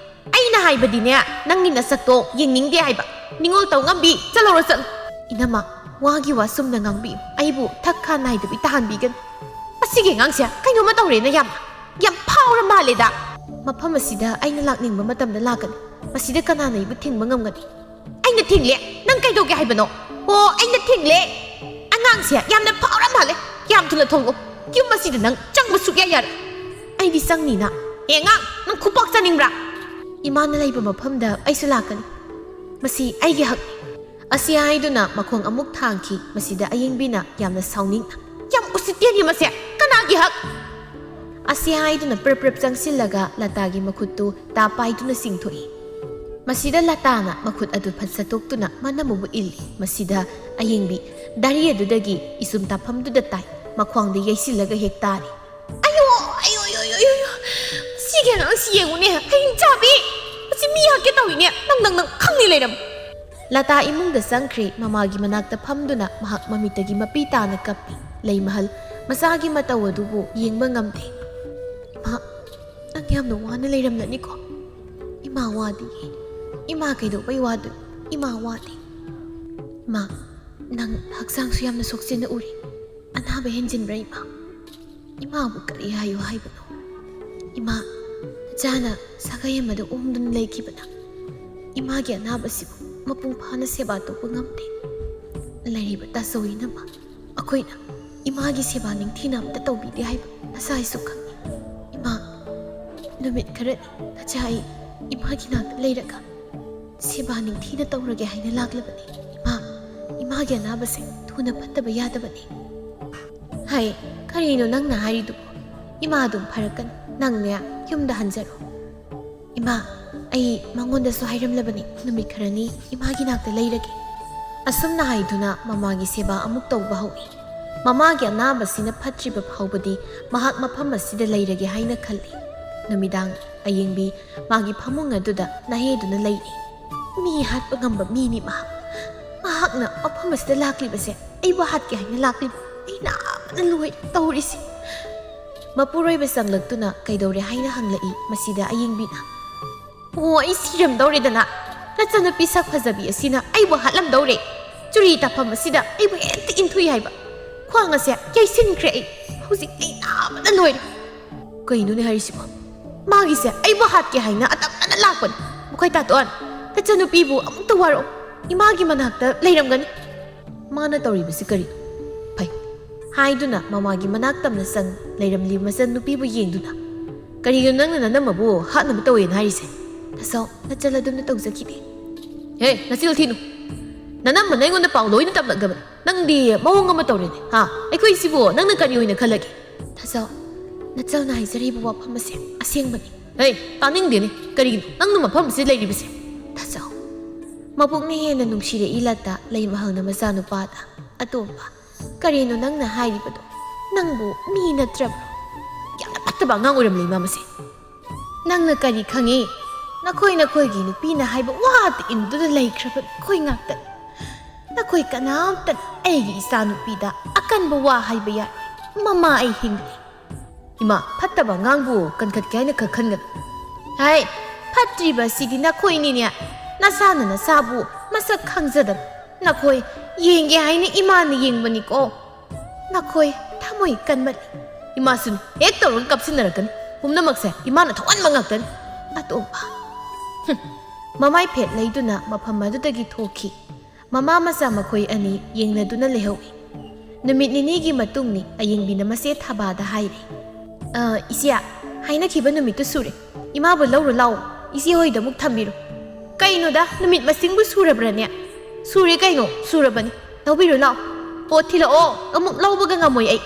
ꯑꯩꯅ ꯍꯥꯏꯕꯗꯤꯅꯦ, ꯅꯪꯒꯤ ꯅꯁꯛꯇꯣ ꯌꯦꯡꯅꯤꯡꯗꯦ ꯍꯥꯏꯕ꯫ ꯅꯤꯡꯉꯣꯜ ꯇꯧ ꯉꯝꯕꯤ, ꯆꯠꯍꯧꯔꯣ, ꯆꯠꯂꯣ꯫" "ꯏꯅꯝꯃ, ꯋꯥꯒꯤ ꯋꯥ ꯆꯨꯝꯅ ꯉꯥꯡꯕꯤꯌꯨ꯫ ꯑꯩꯕꯨ ꯊꯛ ꯈꯥ ꯅꯥꯏꯗꯕꯤ ꯇꯥꯍꯟꯕꯤꯒꯅꯨ꯫" "ꯃꯁꯤꯒꯤ ꯑꯉꯥꯡꯁꯦ ꯀꯩꯅꯣꯝꯃ ꯇꯧꯔꯦꯅ ꯌꯥꯝ, ꯌꯥꯝ ꯐꯥꯎꯔ ꯃꯥꯜꯂꯦꯗ꯫ ꯃꯐꯝ ꯑꯁꯤꯗ ꯑꯩꯅ ꯂꯥꯛꯅꯤꯡꯕ ꯃꯇꯝꯗ ꯂꯥꯛꯀꯅꯤ꯫ ꯃꯁꯤꯗ ꯀꯅꯥꯅ ꯑꯩꯕꯨ ꯊꯤꯡꯕ ꯉꯝꯒꯅꯤ?" "ꯑꯩꯅ ꯊꯤꯡꯂꯦ? ꯅꯪ ꯀꯩꯗꯧꯒꯦ ꯍꯥꯏꯕꯅꯣ?" "ꯑꯣ, ꯑꯩꯅ ꯊꯤꯡꯂꯦ꯫ ꯑꯉꯥꯡꯁꯦ ꯌꯥꯝꯅ ꯐꯥꯎꯔ ꯃꯥꯜꯂꯦ꯫ ꯌꯥꯝ ꯊꯨꯅ ꯊꯣꯛꯂꯛꯑꯣ꯫ ꯌꯨꯝ ꯑꯁꯤꯗ ꯅꯪ ꯆꯪꯕ ꯁꯨꯛꯌꯥ ꯌꯥꯔꯣꯏ꯫" "ꯑꯩꯗꯤ ꯆꯪꯅꯤꯅ꯫" "ꯑꯦ ꯑꯉꯥꯡ, ꯅꯪ ꯈꯨꯄꯥꯛ ꯆꯥꯅꯤꯡꯕ꯭ꯔꯥ?" "ꯏꯃꯥꯅ ꯂꯩꯕ ꯃꯐꯝꯗ ꯑꯩꯁꯨ ꯂꯥꯛꯀꯅꯤ꯫ ꯃꯁꯤ ꯑꯩꯒꯤ ꯍꯛꯅꯤ꯫" ꯑꯁꯤ ꯍꯥꯏꯗꯨꯅ ꯃꯈꯣꯡ ꯑꯃꯨꯛ ꯊꯥꯡꯈꯤ꯫ ꯃꯁꯤꯗ ꯑꯌꯦꯡꯕꯤꯅ ꯌꯥꯝꯅ ꯁꯥꯎꯅꯤꯡꯅ, "ꯌꯥꯝ ꯎꯁꯤꯠꯇꯦꯅꯦ ꯃꯁꯦ꯫ ꯀꯅꯥꯒꯤ ꯍꯛ?" ꯑꯁꯤ ꯍꯥꯏꯗꯨꯅ ꯄ꯭ꯔꯞ ꯄ꯭ꯔꯞ ꯆꯪꯁꯤꯜꯂꯒ ꯂꯇꯥꯒꯤ ꯃꯈꯨꯠꯇꯨ ꯇꯥ ꯄꯥꯏꯗꯨꯅ ꯆꯤꯡꯊꯣꯛꯏ꯫ ꯃꯁꯤꯗ ꯂꯇꯥꯅ ꯃꯈꯨꯠ ꯑꯗꯨ ꯐꯠ ꯁꯠꯇꯣꯛꯇꯨꯅ ꯃꯅꯝ ꯑꯃꯨꯛ ꯏꯜꯂꯤ꯫ ꯃꯁꯤꯗ ꯑꯌꯦꯡꯕꯤ ꯗꯥꯔꯤ ꯑꯗꯨꯗꯒꯤ ꯏꯆꯨꯝ ꯇꯥꯐꯝꯗꯨꯗ ꯇꯥꯏ꯫ ꯃꯈ꯭ꯋꯥꯡꯗ ꯌꯩꯁꯤꯜꯂꯒ ꯍꯦꯛ ꯇꯥꯔꯤ꯫ "ꯑꯌꯣ, ꯑꯌꯣ, ꯑꯌꯣ, ꯑꯌꯣ, ꯑꯌꯣ, ꯑꯌꯣ꯫ ꯁꯤꯒꯤ ꯑꯉꯥꯡꯁꯤ ꯌꯦꯡꯉꯨꯅꯦ, ꯍꯌꯦꯡ ꯆꯥꯕꯤ꯫ ꯃꯁꯤ ꯃꯤ ꯑꯩ ꯍꯥꯠꯀꯦ ꯇꯧꯔꯤꯅꯦ꯫ ꯅꯪ, ꯅꯪ, ꯅꯪ ꯈꯪꯅꯤ ꯂꯩꯔꯝꯃꯨ꯫ ꯂꯇꯥ ꯏꯃꯨꯡꯗ ꯆꯪꯈ꯭ꯔꯦ꯫ ꯃꯃꯥꯒꯤ ꯃꯅꯥꯛꯇ ꯐꯝꯗꯨꯅ ꯃꯍꯥꯛ ꯃꯃꯤꯠꯇꯒꯤ ꯃꯄꯤ ꯇꯥꯅ ꯀꯞꯄꯤ꯫ ꯂꯩꯃꯍꯜ ꯃꯆꯥꯒꯤ ꯃꯇꯧ ꯑꯗꯨꯕꯨ ꯌꯦꯡꯕ ꯉꯝꯗꯦ꯫ "ꯏꯃꯥ, ꯅꯪ ꯌꯥꯝꯅ ꯋꯥꯅ ꯂꯩꯔꯝꯂꯅꯤꯀꯣ?" "ꯏꯃꯥ ꯋꯥꯗꯤꯌꯦ꯫ ꯏꯃꯥ ꯀꯩꯗꯧꯕꯩ ꯋꯥꯗꯣꯏꯅꯣ? ꯏꯃꯥ ꯋꯥꯗꯦ꯫ ꯏꯃꯥ, ꯅꯪ ꯍꯛꯆꯥꯡꯁꯨ ꯌꯥꯝꯅ ꯁꯣꯛꯆꯤꯟꯅ ꯎꯔꯦ꯫ ꯑꯅꯥꯕ ꯍꯦꯟꯖꯤꯟꯕ꯭ꯔꯥ ꯏꯃꯥ? ꯏꯃꯥꯕꯨ ꯀꯔꯤ ꯍꯥꯏꯌꯨ ꯍꯥꯏꯕꯅꯣ? ꯏꯃꯥ, ꯅꯆꯥꯅ ꯁꯥꯒꯩ ꯑꯃꯗ ꯑꯣꯡꯗꯨꯅ ꯂꯩꯈꯤꯕꯅ ꯏꯃꯥꯒꯤ ꯑꯅꯥꯕꯁꯤꯕꯨ ꯃꯄꯨꯡ ꯐꯥꯅ ꯁꯦꯕꯥ ꯇꯧꯕ ꯉꯝꯗꯦ꯫ ꯂꯩꯔꯤꯕ ꯇꯥꯆꯧ ꯏꯅꯝꯃ ꯑꯩꯈꯣꯏꯅ ꯏꯃꯥꯒꯤ ꯁꯦꯕꯥ ꯅꯤꯡꯊꯤꯅ ꯑꯝꯇ ꯇꯧꯕꯤꯗꯦ ꯍꯥꯏꯕ ꯅꯁꯥꯁꯨ ꯈꯪꯉꯤ꯫ ꯏꯃꯥ, ꯅꯨꯃꯤꯠ ꯈꯔꯅꯤ ꯅꯆꯥ ꯑꯩ ꯏꯃꯥꯒꯤ ꯅꯥꯛꯇ ꯂꯩꯔꯒ ꯁꯦꯕꯥ ꯅꯤꯡꯊꯤꯅ ꯇꯧꯔꯒꯦ ꯍꯥꯏꯅ ꯂꯥꯛꯂꯕꯅꯤ꯫ ꯏꯃꯥ, ꯏꯃꯥꯒꯤ ꯑꯅꯥꯕꯁꯦ ꯊꯨꯅ ꯐꯠꯇꯕ ꯌꯥꯗꯕꯅꯤ꯫" "ꯍꯩ, ꯀꯔꯤꯅꯣ ꯅꯪꯅ ꯍꯥꯏꯔꯤꯗꯨꯕꯣ? ꯏꯃꯥ ꯑꯗꯨꯝ ꯐꯔꯛꯀꯅꯤ꯫ ꯅꯪꯅꯦ ꯌꯨꯝꯗ ꯍꯟꯖꯔꯣ꯫" "ꯏꯃꯥ, ꯑꯩ ꯃꯉꯣꯟꯗꯁꯨ ꯍꯥꯏꯔꯝꯂꯕꯅꯤ, ꯅꯨꯃꯤꯠ ꯈꯔꯅꯤ ꯏꯃꯥꯒꯤ ꯅꯥꯛꯇ ꯂꯩꯔꯒꯦ꯫" ꯑꯁꯨꯝꯅ ꯍꯥꯏꯗꯨꯅ ꯃꯃꯥꯒꯤ ꯁꯦꯕꯥ ꯑꯃꯨꯛ ꯇꯧꯕ ꯍꯧꯏ꯫ ꯃꯃꯥꯒꯤ ꯑꯅꯥꯕꯁꯤꯅ ꯐꯠꯇ꯭ꯔꯤꯕ ꯐꯥꯎꯕꯗꯤ ꯃꯍꯥꯛ ꯃꯐꯝ ꯑꯁꯤꯗ ꯂꯩꯔꯒꯦ ꯍꯥꯏꯅ ꯈꯜꯂꯤ꯫ ꯅꯨꯃꯤꯗꯥꯡ ꯑꯌꯤꯡꯕꯤ ꯃꯥꯒꯤ ꯐꯃꯨꯡ ꯑꯗꯨꯗ ꯅꯥꯍꯦꯗꯨꯅ ꯂꯩꯔꯤ꯫ "ꯃꯤ ꯍꯥꯠꯄ ꯉꯝꯕ ꯃꯤꯅꯤ ꯃꯍꯥꯛ꯫ ꯃꯍꯥꯛꯅ ꯃꯐꯝ ꯑꯁꯤꯗ ꯂꯥꯛꯂꯤꯕꯁꯦ ꯑꯩꯕꯨ ꯍꯥꯠꯀꯦ ꯍꯥꯏꯅ ꯂꯥꯛꯂꯤꯕ꯫ ꯑꯩ ꯅꯥꯕꯅ ꯂꯣꯏꯔꯦ ꯇꯧꯔꯤꯁꯤ꯫" ꯃꯄꯨꯔꯣꯏꯕ ꯆꯪꯂꯛꯇꯨꯅ ꯀꯩꯗꯧꯔꯦ ꯍꯥꯏꯅ ꯍꯪꯂꯛꯏ꯫ ꯃꯁꯤꯗ ꯑꯌꯤꯡꯕꯤꯅ, "ꯑꯣ, ꯑꯩ ꯁꯤꯔꯝꯗꯧꯔꯦꯗꯅ꯫ ꯅꯆꯟꯅꯨꯄꯤ ꯁꯛ ꯐꯖꯕꯤ ꯑꯁꯤꯅ ꯑꯩꯕꯨ ꯍꯥꯠꯂꯝꯗꯧꯔꯦ꯫ ꯆꯨꯔꯤ ꯇꯥꯐꯝ ꯑꯁꯤꯗ ꯑꯩꯕꯨ ꯍꯦꯛꯇ ꯏꯟꯊꯨꯏ ꯍꯥꯏꯕ꯫ ꯈ꯭ꯋꯥꯡ ꯑꯁꯦ ꯌꯩꯁꯤꯟꯈ꯭ꯔꯦ ꯑꯩ꯫ ꯍꯧꯖꯤꯛ ꯑꯩ ꯅꯥꯕꯅ ꯂꯣꯏꯔꯦ꯫" "ꯀꯩꯅꯣꯅꯦ ꯍꯥꯏꯔꯤꯁꯤꯕꯣ? ꯃꯥꯒꯤꯁꯦ ꯑꯩꯕꯨ ꯍꯥꯠꯀꯦ ꯍꯥꯏꯅ ꯑꯇꯝꯅꯅ ꯂꯥꯛꯄꯅꯤ꯫ ꯃꯈꯣꯏ ꯇꯥꯇꯣꯟ, ꯅꯆꯟꯅꯨꯄꯤꯕꯨ ꯑꯃꯨꯛꯇ ꯋꯥꯔꯛꯑꯣ꯫ ꯏꯃꯥꯒꯤ ꯃꯅꯥꯛꯇ ꯂꯩꯔꯝꯒꯅꯤ꯫" "ꯃꯥꯅ ꯇꯧꯔꯤꯕꯁꯤ ꯀꯔꯤꯅꯣ?" "ꯐꯩ꯫" ꯍꯥꯏꯗꯨꯅ ꯃꯃꯥꯒꯤ ꯃꯅꯥꯛ ꯇꯝꯅ ꯆꯪ ꯂꯩꯔꯝꯂꯤꯕ ꯃꯆꯟꯅꯨꯄꯤꯕꯨ ꯌꯦꯡꯗꯨꯅ, "ꯀꯔꯤꯒꯤꯅꯣ ꯅꯪꯅ ꯅꯅꯝꯃꯕꯨ ꯍꯥꯠꯅꯕ ꯇꯧꯋꯦꯅ ꯍꯥꯏꯔꯤꯁꯦ?" "ꯇꯥꯆꯧ, ꯅꯆꯜ ꯑꯗꯨꯝꯅ ꯇꯧꯖꯈꯤꯗꯦ꯫" "ꯍꯦ, ꯅꯆꯤꯜ ꯊꯤꯅꯨ꯫ ꯅꯅꯝꯃꯅ ꯑꯩꯉꯣꯟꯗ ꯄꯥꯎ ꯂꯣꯏꯅ ꯇꯝꯂꯛꯅꯕꯅꯤ꯫ ꯅꯪꯗꯤ ꯃꯑꯣꯡ ꯑꯃ ꯇꯧꯔꯦꯅꯦ, ꯍꯥ? ꯑꯩꯈꯣꯏꯁꯤꯕꯨ ꯅꯪꯅ ꯀꯔꯤ ꯑꯣꯏꯅ ꯈꯜꯂꯒꯦ?" "ꯇꯥꯆꯧ, ꯅꯆꯜꯅ ꯍꯥꯏꯖꯔꯤꯕ ꯋꯥꯐꯝ ꯑꯁꯦ ꯑꯁꯦꯡꯕꯅꯤ꯫" "ꯍꯦ, ꯇꯥꯅꯤꯡꯗꯦꯅꯦ꯫ ꯀꯔꯤꯒꯤꯅꯣ ꯅꯪꯅ ꯃꯐꯝ ꯑꯁꯤꯗ ꯂꯩꯔꯤꯕꯁꯦ?" "ꯇꯥꯆꯧ꯫" ꯃꯕꯨꯛꯅ ꯍꯦꯟꯅ ꯅꯨꯡꯁꯤꯔꯛꯏ ꯂꯇꯥ ꯂꯩꯃꯍꯜꯅ ꯃꯆꯥꯅꯨꯄꯥꯗ꯫ "ꯑꯇꯣꯝꯕ, ꯀꯔꯤꯅꯣ ꯅꯪꯅ ꯍꯥꯏꯔꯤꯕꯗꯣ? ꯅꯪꯕꯨ ꯃꯤ ꯅꯠꯇ꯭ꯔꯕ꯭ꯔꯣ? ꯌꯥꯝꯅ ꯐꯠꯇꯕ ꯑꯉꯥꯡ ꯑꯣꯏꯔꯝꯂꯦ ꯏꯃꯥ ꯃꯁꯦ꯫" "ꯅꯪꯅ ꯀꯔꯤ ꯈꯪꯉꯤ? ꯅꯈꯣꯏ ꯅꯈꯣꯏꯒꯤ ꯅꯨꯄꯤꯅ ꯍꯥꯏꯕ ꯋꯥꯗ ꯏꯟꯗꯨꯅ ꯂꯩꯈ꯭ꯔꯕ ꯅꯈꯣꯏ ꯉꯥꯛꯇꯅꯤ꯫ ꯅꯈꯣꯏ ꯀꯅꯥꯝꯇꯅ ꯑꯩꯒꯤ ꯏꯆꯥꯅꯨꯄꯤꯗ ꯑꯀꯟꯕ ꯋꯥ ꯍꯥꯏꯕ ꯌꯥꯔꯣꯏ꯫ ꯃꯃꯥ ꯑꯩ ꯍꯤꯡꯂꯤ꯫ ꯏꯃꯥ, ꯐꯠꯇꯕ ꯑꯉꯥꯡꯕꯨ ꯀꯟꯈꯠꯀꯦ ꯍꯥꯏꯅ ꯈꯛ ꯈꯟꯒꯅꯨ꯫ ꯍꯥꯏ, ꯐꯠꯇ꯭ꯔꯤꯕ ꯑꯁꯤꯗꯤ ꯅꯈꯣꯏꯅꯤꯅꯦ꯫ ꯅꯁꯥꯅ ꯅꯁꯥꯕꯨ ꯃꯁꯛ ꯈꯪꯖꯗꯕ ꯅꯈꯣꯏ꯫ ꯌꯦꯡꯒꯦ ꯍꯥꯏꯅ ꯏꯃꯥꯅ ꯌꯦꯡꯕꯅꯤꯀꯣ꯫ ꯅꯈꯣꯏ ꯊꯃꯣꯏ ꯀꯟꯃꯜꯂꯤ꯫ ꯏꯃꯥꯁꯨꯅꯤ, ꯍꯦꯛ ꯇꯧꯔꯒ ꯀꯞꯁꯤꯟꯅꯔꯛꯀꯅꯤ꯫ ꯄꯨꯝꯅꯃꯛꯁꯦ ꯏꯃꯥꯅ ꯊꯣꯛꯍꯟꯕ ꯉꯥꯛꯇꯅꯤ꯫ ꯑꯇꯣꯝꯕ꯫ ꯍꯨꯝ꯫ ꯃꯃꯥꯏ ꯐꯦꯠ ꯂꯩꯗꯨꯅ ꯃꯐꯝ ꯑꯗꯨꯗꯒꯤ ꯊꯣꯛꯈꯤ꯫ ꯃꯃꯥ ꯃꯆꯥ ꯃꯈꯣꯏ ꯑꯅꯤ ꯌꯦꯡꯅꯗꯨꯅ ꯂꯩꯍꯧꯏ꯫ ꯅꯨꯃꯤꯠ ꯅꯤꯅꯤꯒꯤ ꯃꯇꯨꯡꯅꯤ꯫ ꯑꯌꯦꯡꯕꯤꯅ ꯃꯆꯦ ꯊꯥꯕꯥꯗ ꯍꯥꯏꯔꯦ, "ꯑ, ꯏꯆꯦ, ꯍꯥꯏꯅꯈꯤꯕ ꯅꯨꯃꯤꯠꯇꯨ ꯁꯨꯔꯦ꯫ ꯏꯃꯥꯕꯨ ꯂꯧꯔꯨ ꯂꯥꯎ, ꯏꯆꯦ ꯍꯣꯏꯗ ꯑꯃꯨꯛ ꯊꯝꯕꯤꯔꯨ꯫" "ꯀꯩꯅꯣꯗ, ꯅꯨꯃꯤꯠ ꯃꯁꯤꯡꯕꯨ ꯁꯨꯔꯕ꯭ꯔꯅꯦ?" "ꯁꯨꯔꯦ ꯀꯩꯅꯣ, ꯁꯨꯔꯕꯅꯤ꯫ ꯂꯧꯕꯤꯔꯨ ꯂꯥꯎ꯫" "ꯑꯣ, ꯊꯤꯜꯂꯛꯑꯣ, ꯑꯃꯨꯛ ꯂꯧꯕꯒ ꯉꯝꯃꯣꯏ ꯑꯩ꯫"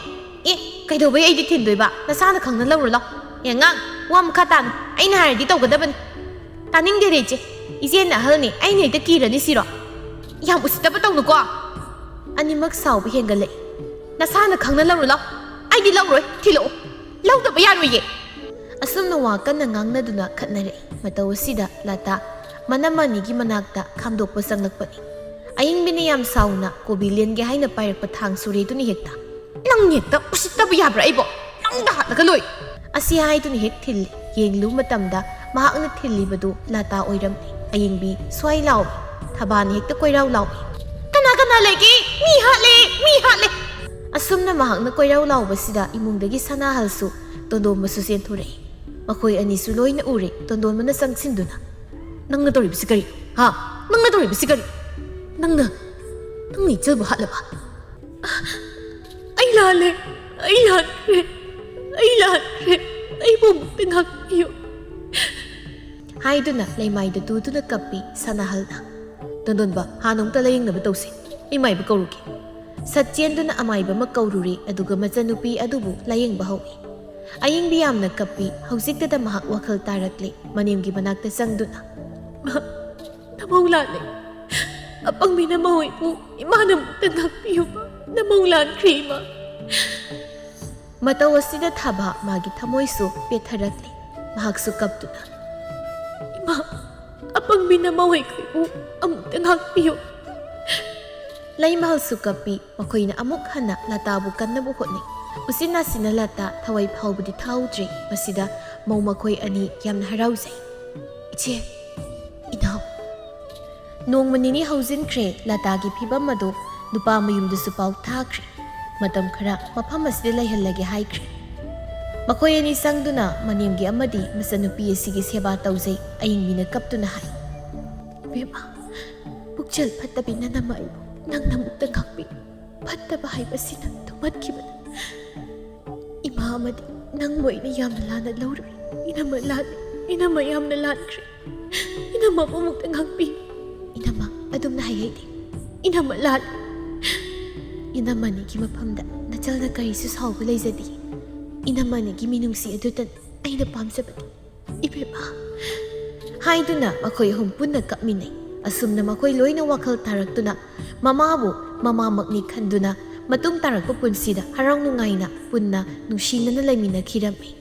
"ꯑꯦ, ꯀꯩꯗꯧꯕꯩ ꯑꯩꯗꯤ ꯊꯤꯟꯗꯣꯏꯕ? ꯅꯁꯥꯅ ꯈꯪꯅ ꯂꯧꯔꯨ ꯂꯥꯎ꯫" "ꯑꯦ ꯑꯉꯥꯡ, ꯋꯥ ꯃꯈꯥ ꯇꯥꯅ, ꯑꯩꯅ ꯍꯥꯏꯔꯗꯤ ꯇꯧꯒꯗꯕꯅꯤ꯫ ꯇꯥꯅꯤꯡꯗꯦꯗ ꯏꯆꯦ, ꯏꯆꯦꯅ ꯑꯍꯜꯅꯤ, ꯑꯩꯅ ꯍꯦꯛꯇ ꯀꯤꯔꯅꯤ ꯁꯤꯔꯣ? ꯌꯥꯝ ꯎꯁꯤꯠꯇꯕ ꯇꯧꯅꯨꯀꯣ꯫" ꯑꯅꯤꯃꯛ ꯁꯥꯎꯕ ꯍꯦꯟꯒꯠꯂꯛꯏ꯫ "ꯅꯁꯥꯅ ꯈꯪꯅ ꯂꯧꯔꯨ ꯂꯥꯎ꯫" "ꯑꯩꯗꯤ ꯂꯧꯔꯣꯏ, ꯊꯤꯜꯂꯛꯑꯣ꯫ ꯂꯧꯗꯕ ꯌꯥꯔꯣꯏꯌꯦ꯫" ꯑꯁꯨꯝꯅ ꯋꯥ ꯀꯟꯅ ꯉꯥꯡꯅꯗꯨꯅ ꯈꯠꯅꯔꯛꯏ꯫ ꯃꯇꯧ ꯑꯁꯤꯗ ꯂꯇꯥ ꯃꯅꯝ ꯑꯅꯤꯒꯤ ꯃꯅꯥꯛꯇ ꯈꯥꯝꯗꯣꯛꯄ ꯆꯪꯂꯛꯄꯅꯤ꯫ ꯑꯌꯤꯡꯕꯤꯅ ꯌꯥꯝ ꯁꯥꯎꯅ ꯀꯣꯕꯤ ꯂꯦꯟꯒꯦ ꯍꯥꯏꯅ ꯄꯥꯏꯔꯛꯄ ꯊꯥꯡ ꯁꯨꯔꯦꯗꯨꯅ ꯍꯦꯛꯇ, "ꯅꯪ ꯍꯦꯛꯇ ꯎꯁꯤꯠꯇꯕ ꯌꯥꯕ꯭ꯔꯥ ꯑꯩꯕꯣ? ꯅꯪꯗ ꯍꯥꯠꯂꯒ ꯂꯣꯏ!" ꯑꯁꯤ ꯍꯥꯏꯗꯨꯅ ꯍꯦꯛ ꯊꯤꯜꯂꯤ꯫ ꯌꯦꯡꯂꯨꯕ ꯃꯇꯝꯗ ꯃꯍꯥꯛꯅ ꯊꯤꯜꯂꯤꯕꯗꯨ ꯂꯇꯥ ꯑꯣꯏꯔꯝꯃꯤ꯫ ꯑꯌꯤꯡꯕꯤ ꯁ꯭ꯋꯥꯏ ꯂꯥꯎꯏ꯫ ꯊꯕꯥꯅ ꯍꯦꯛꯇ ꯀꯣꯏꯔꯥꯎ ꯂꯥꯎꯏ, "ꯀꯅꯥ ꯀꯅꯥ ꯂꯩꯒꯦ? ꯃꯤ ꯍꯥꯠꯂꯦ! ꯃꯤ ꯍꯥꯠꯂꯦ!" ꯑꯁꯨꯝꯅ ꯃꯍꯥꯛꯅ ꯀꯣꯏꯔꯥꯎ ꯂꯥꯎꯕꯁꯤꯗ ꯏꯃꯨꯡꯗꯒꯤ ꯁꯅꯥꯍꯜꯁꯨ ꯇꯣꯟꯗꯣꯝꯕꯁꯨ ꯆꯦꯟꯊꯣꯔꯛꯏ꯫ ꯃꯈꯣꯏ ꯑꯅꯤꯁꯨ ꯂꯣꯏꯅ ꯎꯔꯦ꯫ ꯇꯣꯟꯗꯣꯟꯕꯅ ꯆꯪꯁꯤꯟꯗꯨꯅ, "ꯅꯪꯅ ꯇꯧꯔꯤꯕꯁꯤ ꯀꯔꯤ? ꯍꯥ? ꯅꯪꯅ ꯇꯧꯔꯤꯕꯁꯤ ꯀꯔꯤ? ꯅꯪꯅ, ꯅꯪꯅ ꯏꯆꯜꯕꯨ ꯍꯥꯠꯂꯕ?" "ꯑꯩ ꯂꯥꯜꯂꯦ, ꯑꯩ ꯂꯥꯟꯈ꯭ꯔꯦ, ꯑꯩ ꯂꯥꯟꯈ꯭ꯔꯦ, ꯑꯩꯕꯨ ꯑꯃꯨꯛꯇ ꯉꯥꯛꯄꯤꯌꯨ꯫" ꯍꯥꯏꯗꯨꯅ ꯂꯩꯃꯥꯏꯗ ꯇꯨꯗꯨꯅ ꯀꯞꯄꯤ ꯁꯅꯥꯍꯜꯅ꯫ "ꯇꯣꯟꯗꯣꯟꯕ, ꯍꯥꯟꯅ ꯑꯃꯨꯛꯇ ꯂꯥꯌꯦꯡꯅꯕ ꯇꯧꯁꯤ꯫ ꯑꯩ ꯃꯥꯏꯕ ꯀꯧꯔꯨꯒꯦ꯫" ꯁꯠ ꯆꯦꯟꯗꯨꯅ ꯑꯃꯥꯏꯕ ꯑꯃ ꯀꯧꯔꯨꯔꯦ, ꯑꯗꯨꯒ ꯃꯆꯟꯅꯨꯄꯤ ꯑꯗꯨꯕꯨ ꯂꯥꯌꯦꯡꯕ ꯍꯧꯏ꯫ ꯑꯌꯤꯡꯕꯤ ꯌꯥꯝꯅ ꯀꯞꯄꯤ꯫ ꯍꯧꯖꯤꯛꯇꯗ ꯃꯍꯥꯛ ꯋꯥꯈꯜ ꯇꯥꯔꯛꯂꯦ꯫ ꯃꯅꯦꯝꯒꯤ ꯃꯅꯥꯛꯇ ꯆꯪꯗꯨꯅ, "ꯃꯥ ꯅꯃꯧ ꯂꯥꯜꯂꯦ꯫ ꯑꯄꯪꯕꯤꯅ ꯃꯍꯣꯏꯕꯨ ꯏꯃꯥꯅ ꯑꯃꯨꯛꯇ ꯉꯥꯛꯄꯤꯌꯨꯕ꯫ ꯅꯃꯧ ꯂꯥꯟꯈ꯭ꯔꯦ, ꯏꯃꯥ꯫" ꯃꯇꯧ ꯑꯁꯤꯗ ꯊꯥꯕ ꯃꯥꯒꯤ ꯊꯃꯣꯏꯁꯨ ꯄꯦꯠꯊꯔꯛꯂꯦ꯫ ꯃꯍꯥꯛꯁꯨ ꯀꯞꯇꯨꯅ, "ꯏꯃꯥ, ꯑꯄꯪꯕꯤ ꯅꯃꯧ ꯑꯩꯈꯣꯏꯕꯨ ꯑꯃꯨꯛꯇ ꯉꯥꯛꯄꯤꯌꯨ꯫ ꯂꯩꯃꯍꯜꯁꯨ ꯀꯞꯄꯤ꯫ ꯃꯈꯣꯏꯅ ꯑꯃꯨꯛ ꯍꯟꯅ ꯂꯇꯥꯕꯨ ꯀꯟꯅꯕ ꯍꯣꯠꯅꯩ꯫ ꯎꯆꯤꯟ ꯅꯥꯆꯤꯟꯅ ꯂꯇꯥ ꯊꯋꯥꯏ ꯐꯥꯎꯕꯗꯤ ꯊꯥꯍꯧꯗ꯭ꯔꯦ꯫ ꯃꯁꯤꯗ ꯃꯧ ꯃꯈꯣꯏ ꯑꯅꯤ ꯌꯥꯝꯅ ꯍꯔꯥꯎꯖꯩ꯫ "ꯏꯆꯦ, ꯏꯅꯥꯎ"꯫ ꯅꯣꯡꯃ ꯅꯤꯅꯤ ꯍꯧꯖꯤꯟꯈ꯭ꯔꯦ꯫ ꯂꯇꯥꯒꯤ ꯐꯤꯕꯝ ꯑꯗꯨ ꯅꯨꯄꯥ ꯃꯌꯨꯝꯗꯁꯨ ꯄꯥꯎ ꯊꯥꯈ꯭ꯔꯦ꯫ ꯃꯇꯝ ꯈꯔ ꯃꯐꯝ ꯑꯁꯤꯗ ꯂꯩꯍꯜꯂꯒꯦ ꯍꯥꯏꯈ꯭ꯔꯦ꯫ ꯃꯈꯣꯏ ꯑꯅꯤ ꯆꯪꯗꯨꯅ ꯃꯅꯦꯝꯒꯤ ꯑꯃꯗꯤ ꯃꯆꯟꯅꯨꯄꯤ ꯑꯁꯤꯒꯤ ꯁꯦꯕꯥ ꯇꯧꯖꯩ꯫ ꯑꯏꯪꯕꯤꯅ ꯀꯞꯇꯨꯅ ꯍꯥꯏ, "ꯏꯕꯦꯝꯃ, ꯄꯨꯛꯆꯦꯜ ꯐꯠꯇꯕꯤ ꯅꯅꯝꯃ ꯑꯩꯕꯨ ꯅꯪꯅ ꯑꯃꯨꯛꯇ ꯉꯥꯛꯄꯤ꯫ ꯐꯠꯇꯕ ꯍꯥꯏꯕꯁꯤꯅ ꯊꯨꯝꯍꯠꯈꯤꯕꯅ꯫ ꯏꯃꯥ ꯑꯃꯗꯤ ꯅꯪꯕꯨ ꯑꯩꯅ ꯌꯥꯝꯅ ꯂꯥꯟꯅ ꯂꯧꯔꯨꯔꯦ꯫ ꯏꯅꯝꯃ ꯂꯥꯜꯂꯦ꯫ ꯏꯅꯝꯃ ꯌꯥꯝꯅ ꯂꯥꯟꯈ꯭ꯔꯦ꯫ ꯏꯅꯝꯃꯕꯨ ꯑꯃꯨꯛꯇ ꯉꯥꯛꯄꯤ꯫ ꯏꯅꯝꯃ, ꯑꯗꯨꯝꯅ ꯍꯥꯏꯍꯩꯗꯦ꯫ ꯏꯅꯝꯃ ꯂꯥꯜꯂꯦ꯫ ꯏꯅꯝꯃ ꯑꯅꯤꯒꯤ ꯃꯐꯝꯗ ꯅꯆꯜꯅ ꯀꯔꯤꯁꯨ ꯁꯥꯎꯕ ꯂꯩꯖꯗꯦ꯫ ꯏꯅꯝꯃ ꯑꯅꯤꯒꯤ ꯃꯤꯅꯨꯡꯁꯤ ꯑꯗꯨꯇꯅꯤ ꯑꯩꯅ ꯄꯥꯝꯖꯕꯗꯤ, ꯏꯕꯦꯝꯃ"꯫ ꯍꯥꯏꯗꯨꯅ ꯃꯈꯣꯏ ꯑꯍꯨꯝ ꯄꯨꯟꯅ ꯀꯞꯃꯤꯟꯅꯩ꯫ ꯑꯁꯨꯝꯅ ꯃꯈꯣꯏ ꯂꯣꯏꯅ ꯋꯥꯈꯜ ꯇꯥꯔꯛꯇꯨꯅ ꯃꯃꯥꯕꯨ ꯃꯃꯥꯃꯛꯅꯤ ꯈꯟꯗꯨꯅ ꯃꯇꯨꯡ ꯇꯥꯔꯛꯄ ꯄꯨꯟꯁꯤꯗ ꯍꯔꯥꯎ ꯅꯨꯡꯉꯥꯏꯅ ꯄꯨꯟꯅ ꯅꯨꯡꯁꯤꯅꯅ ꯂꯩꯃꯤꯟꯅꯈꯤꯔꯝꯃꯤ꯫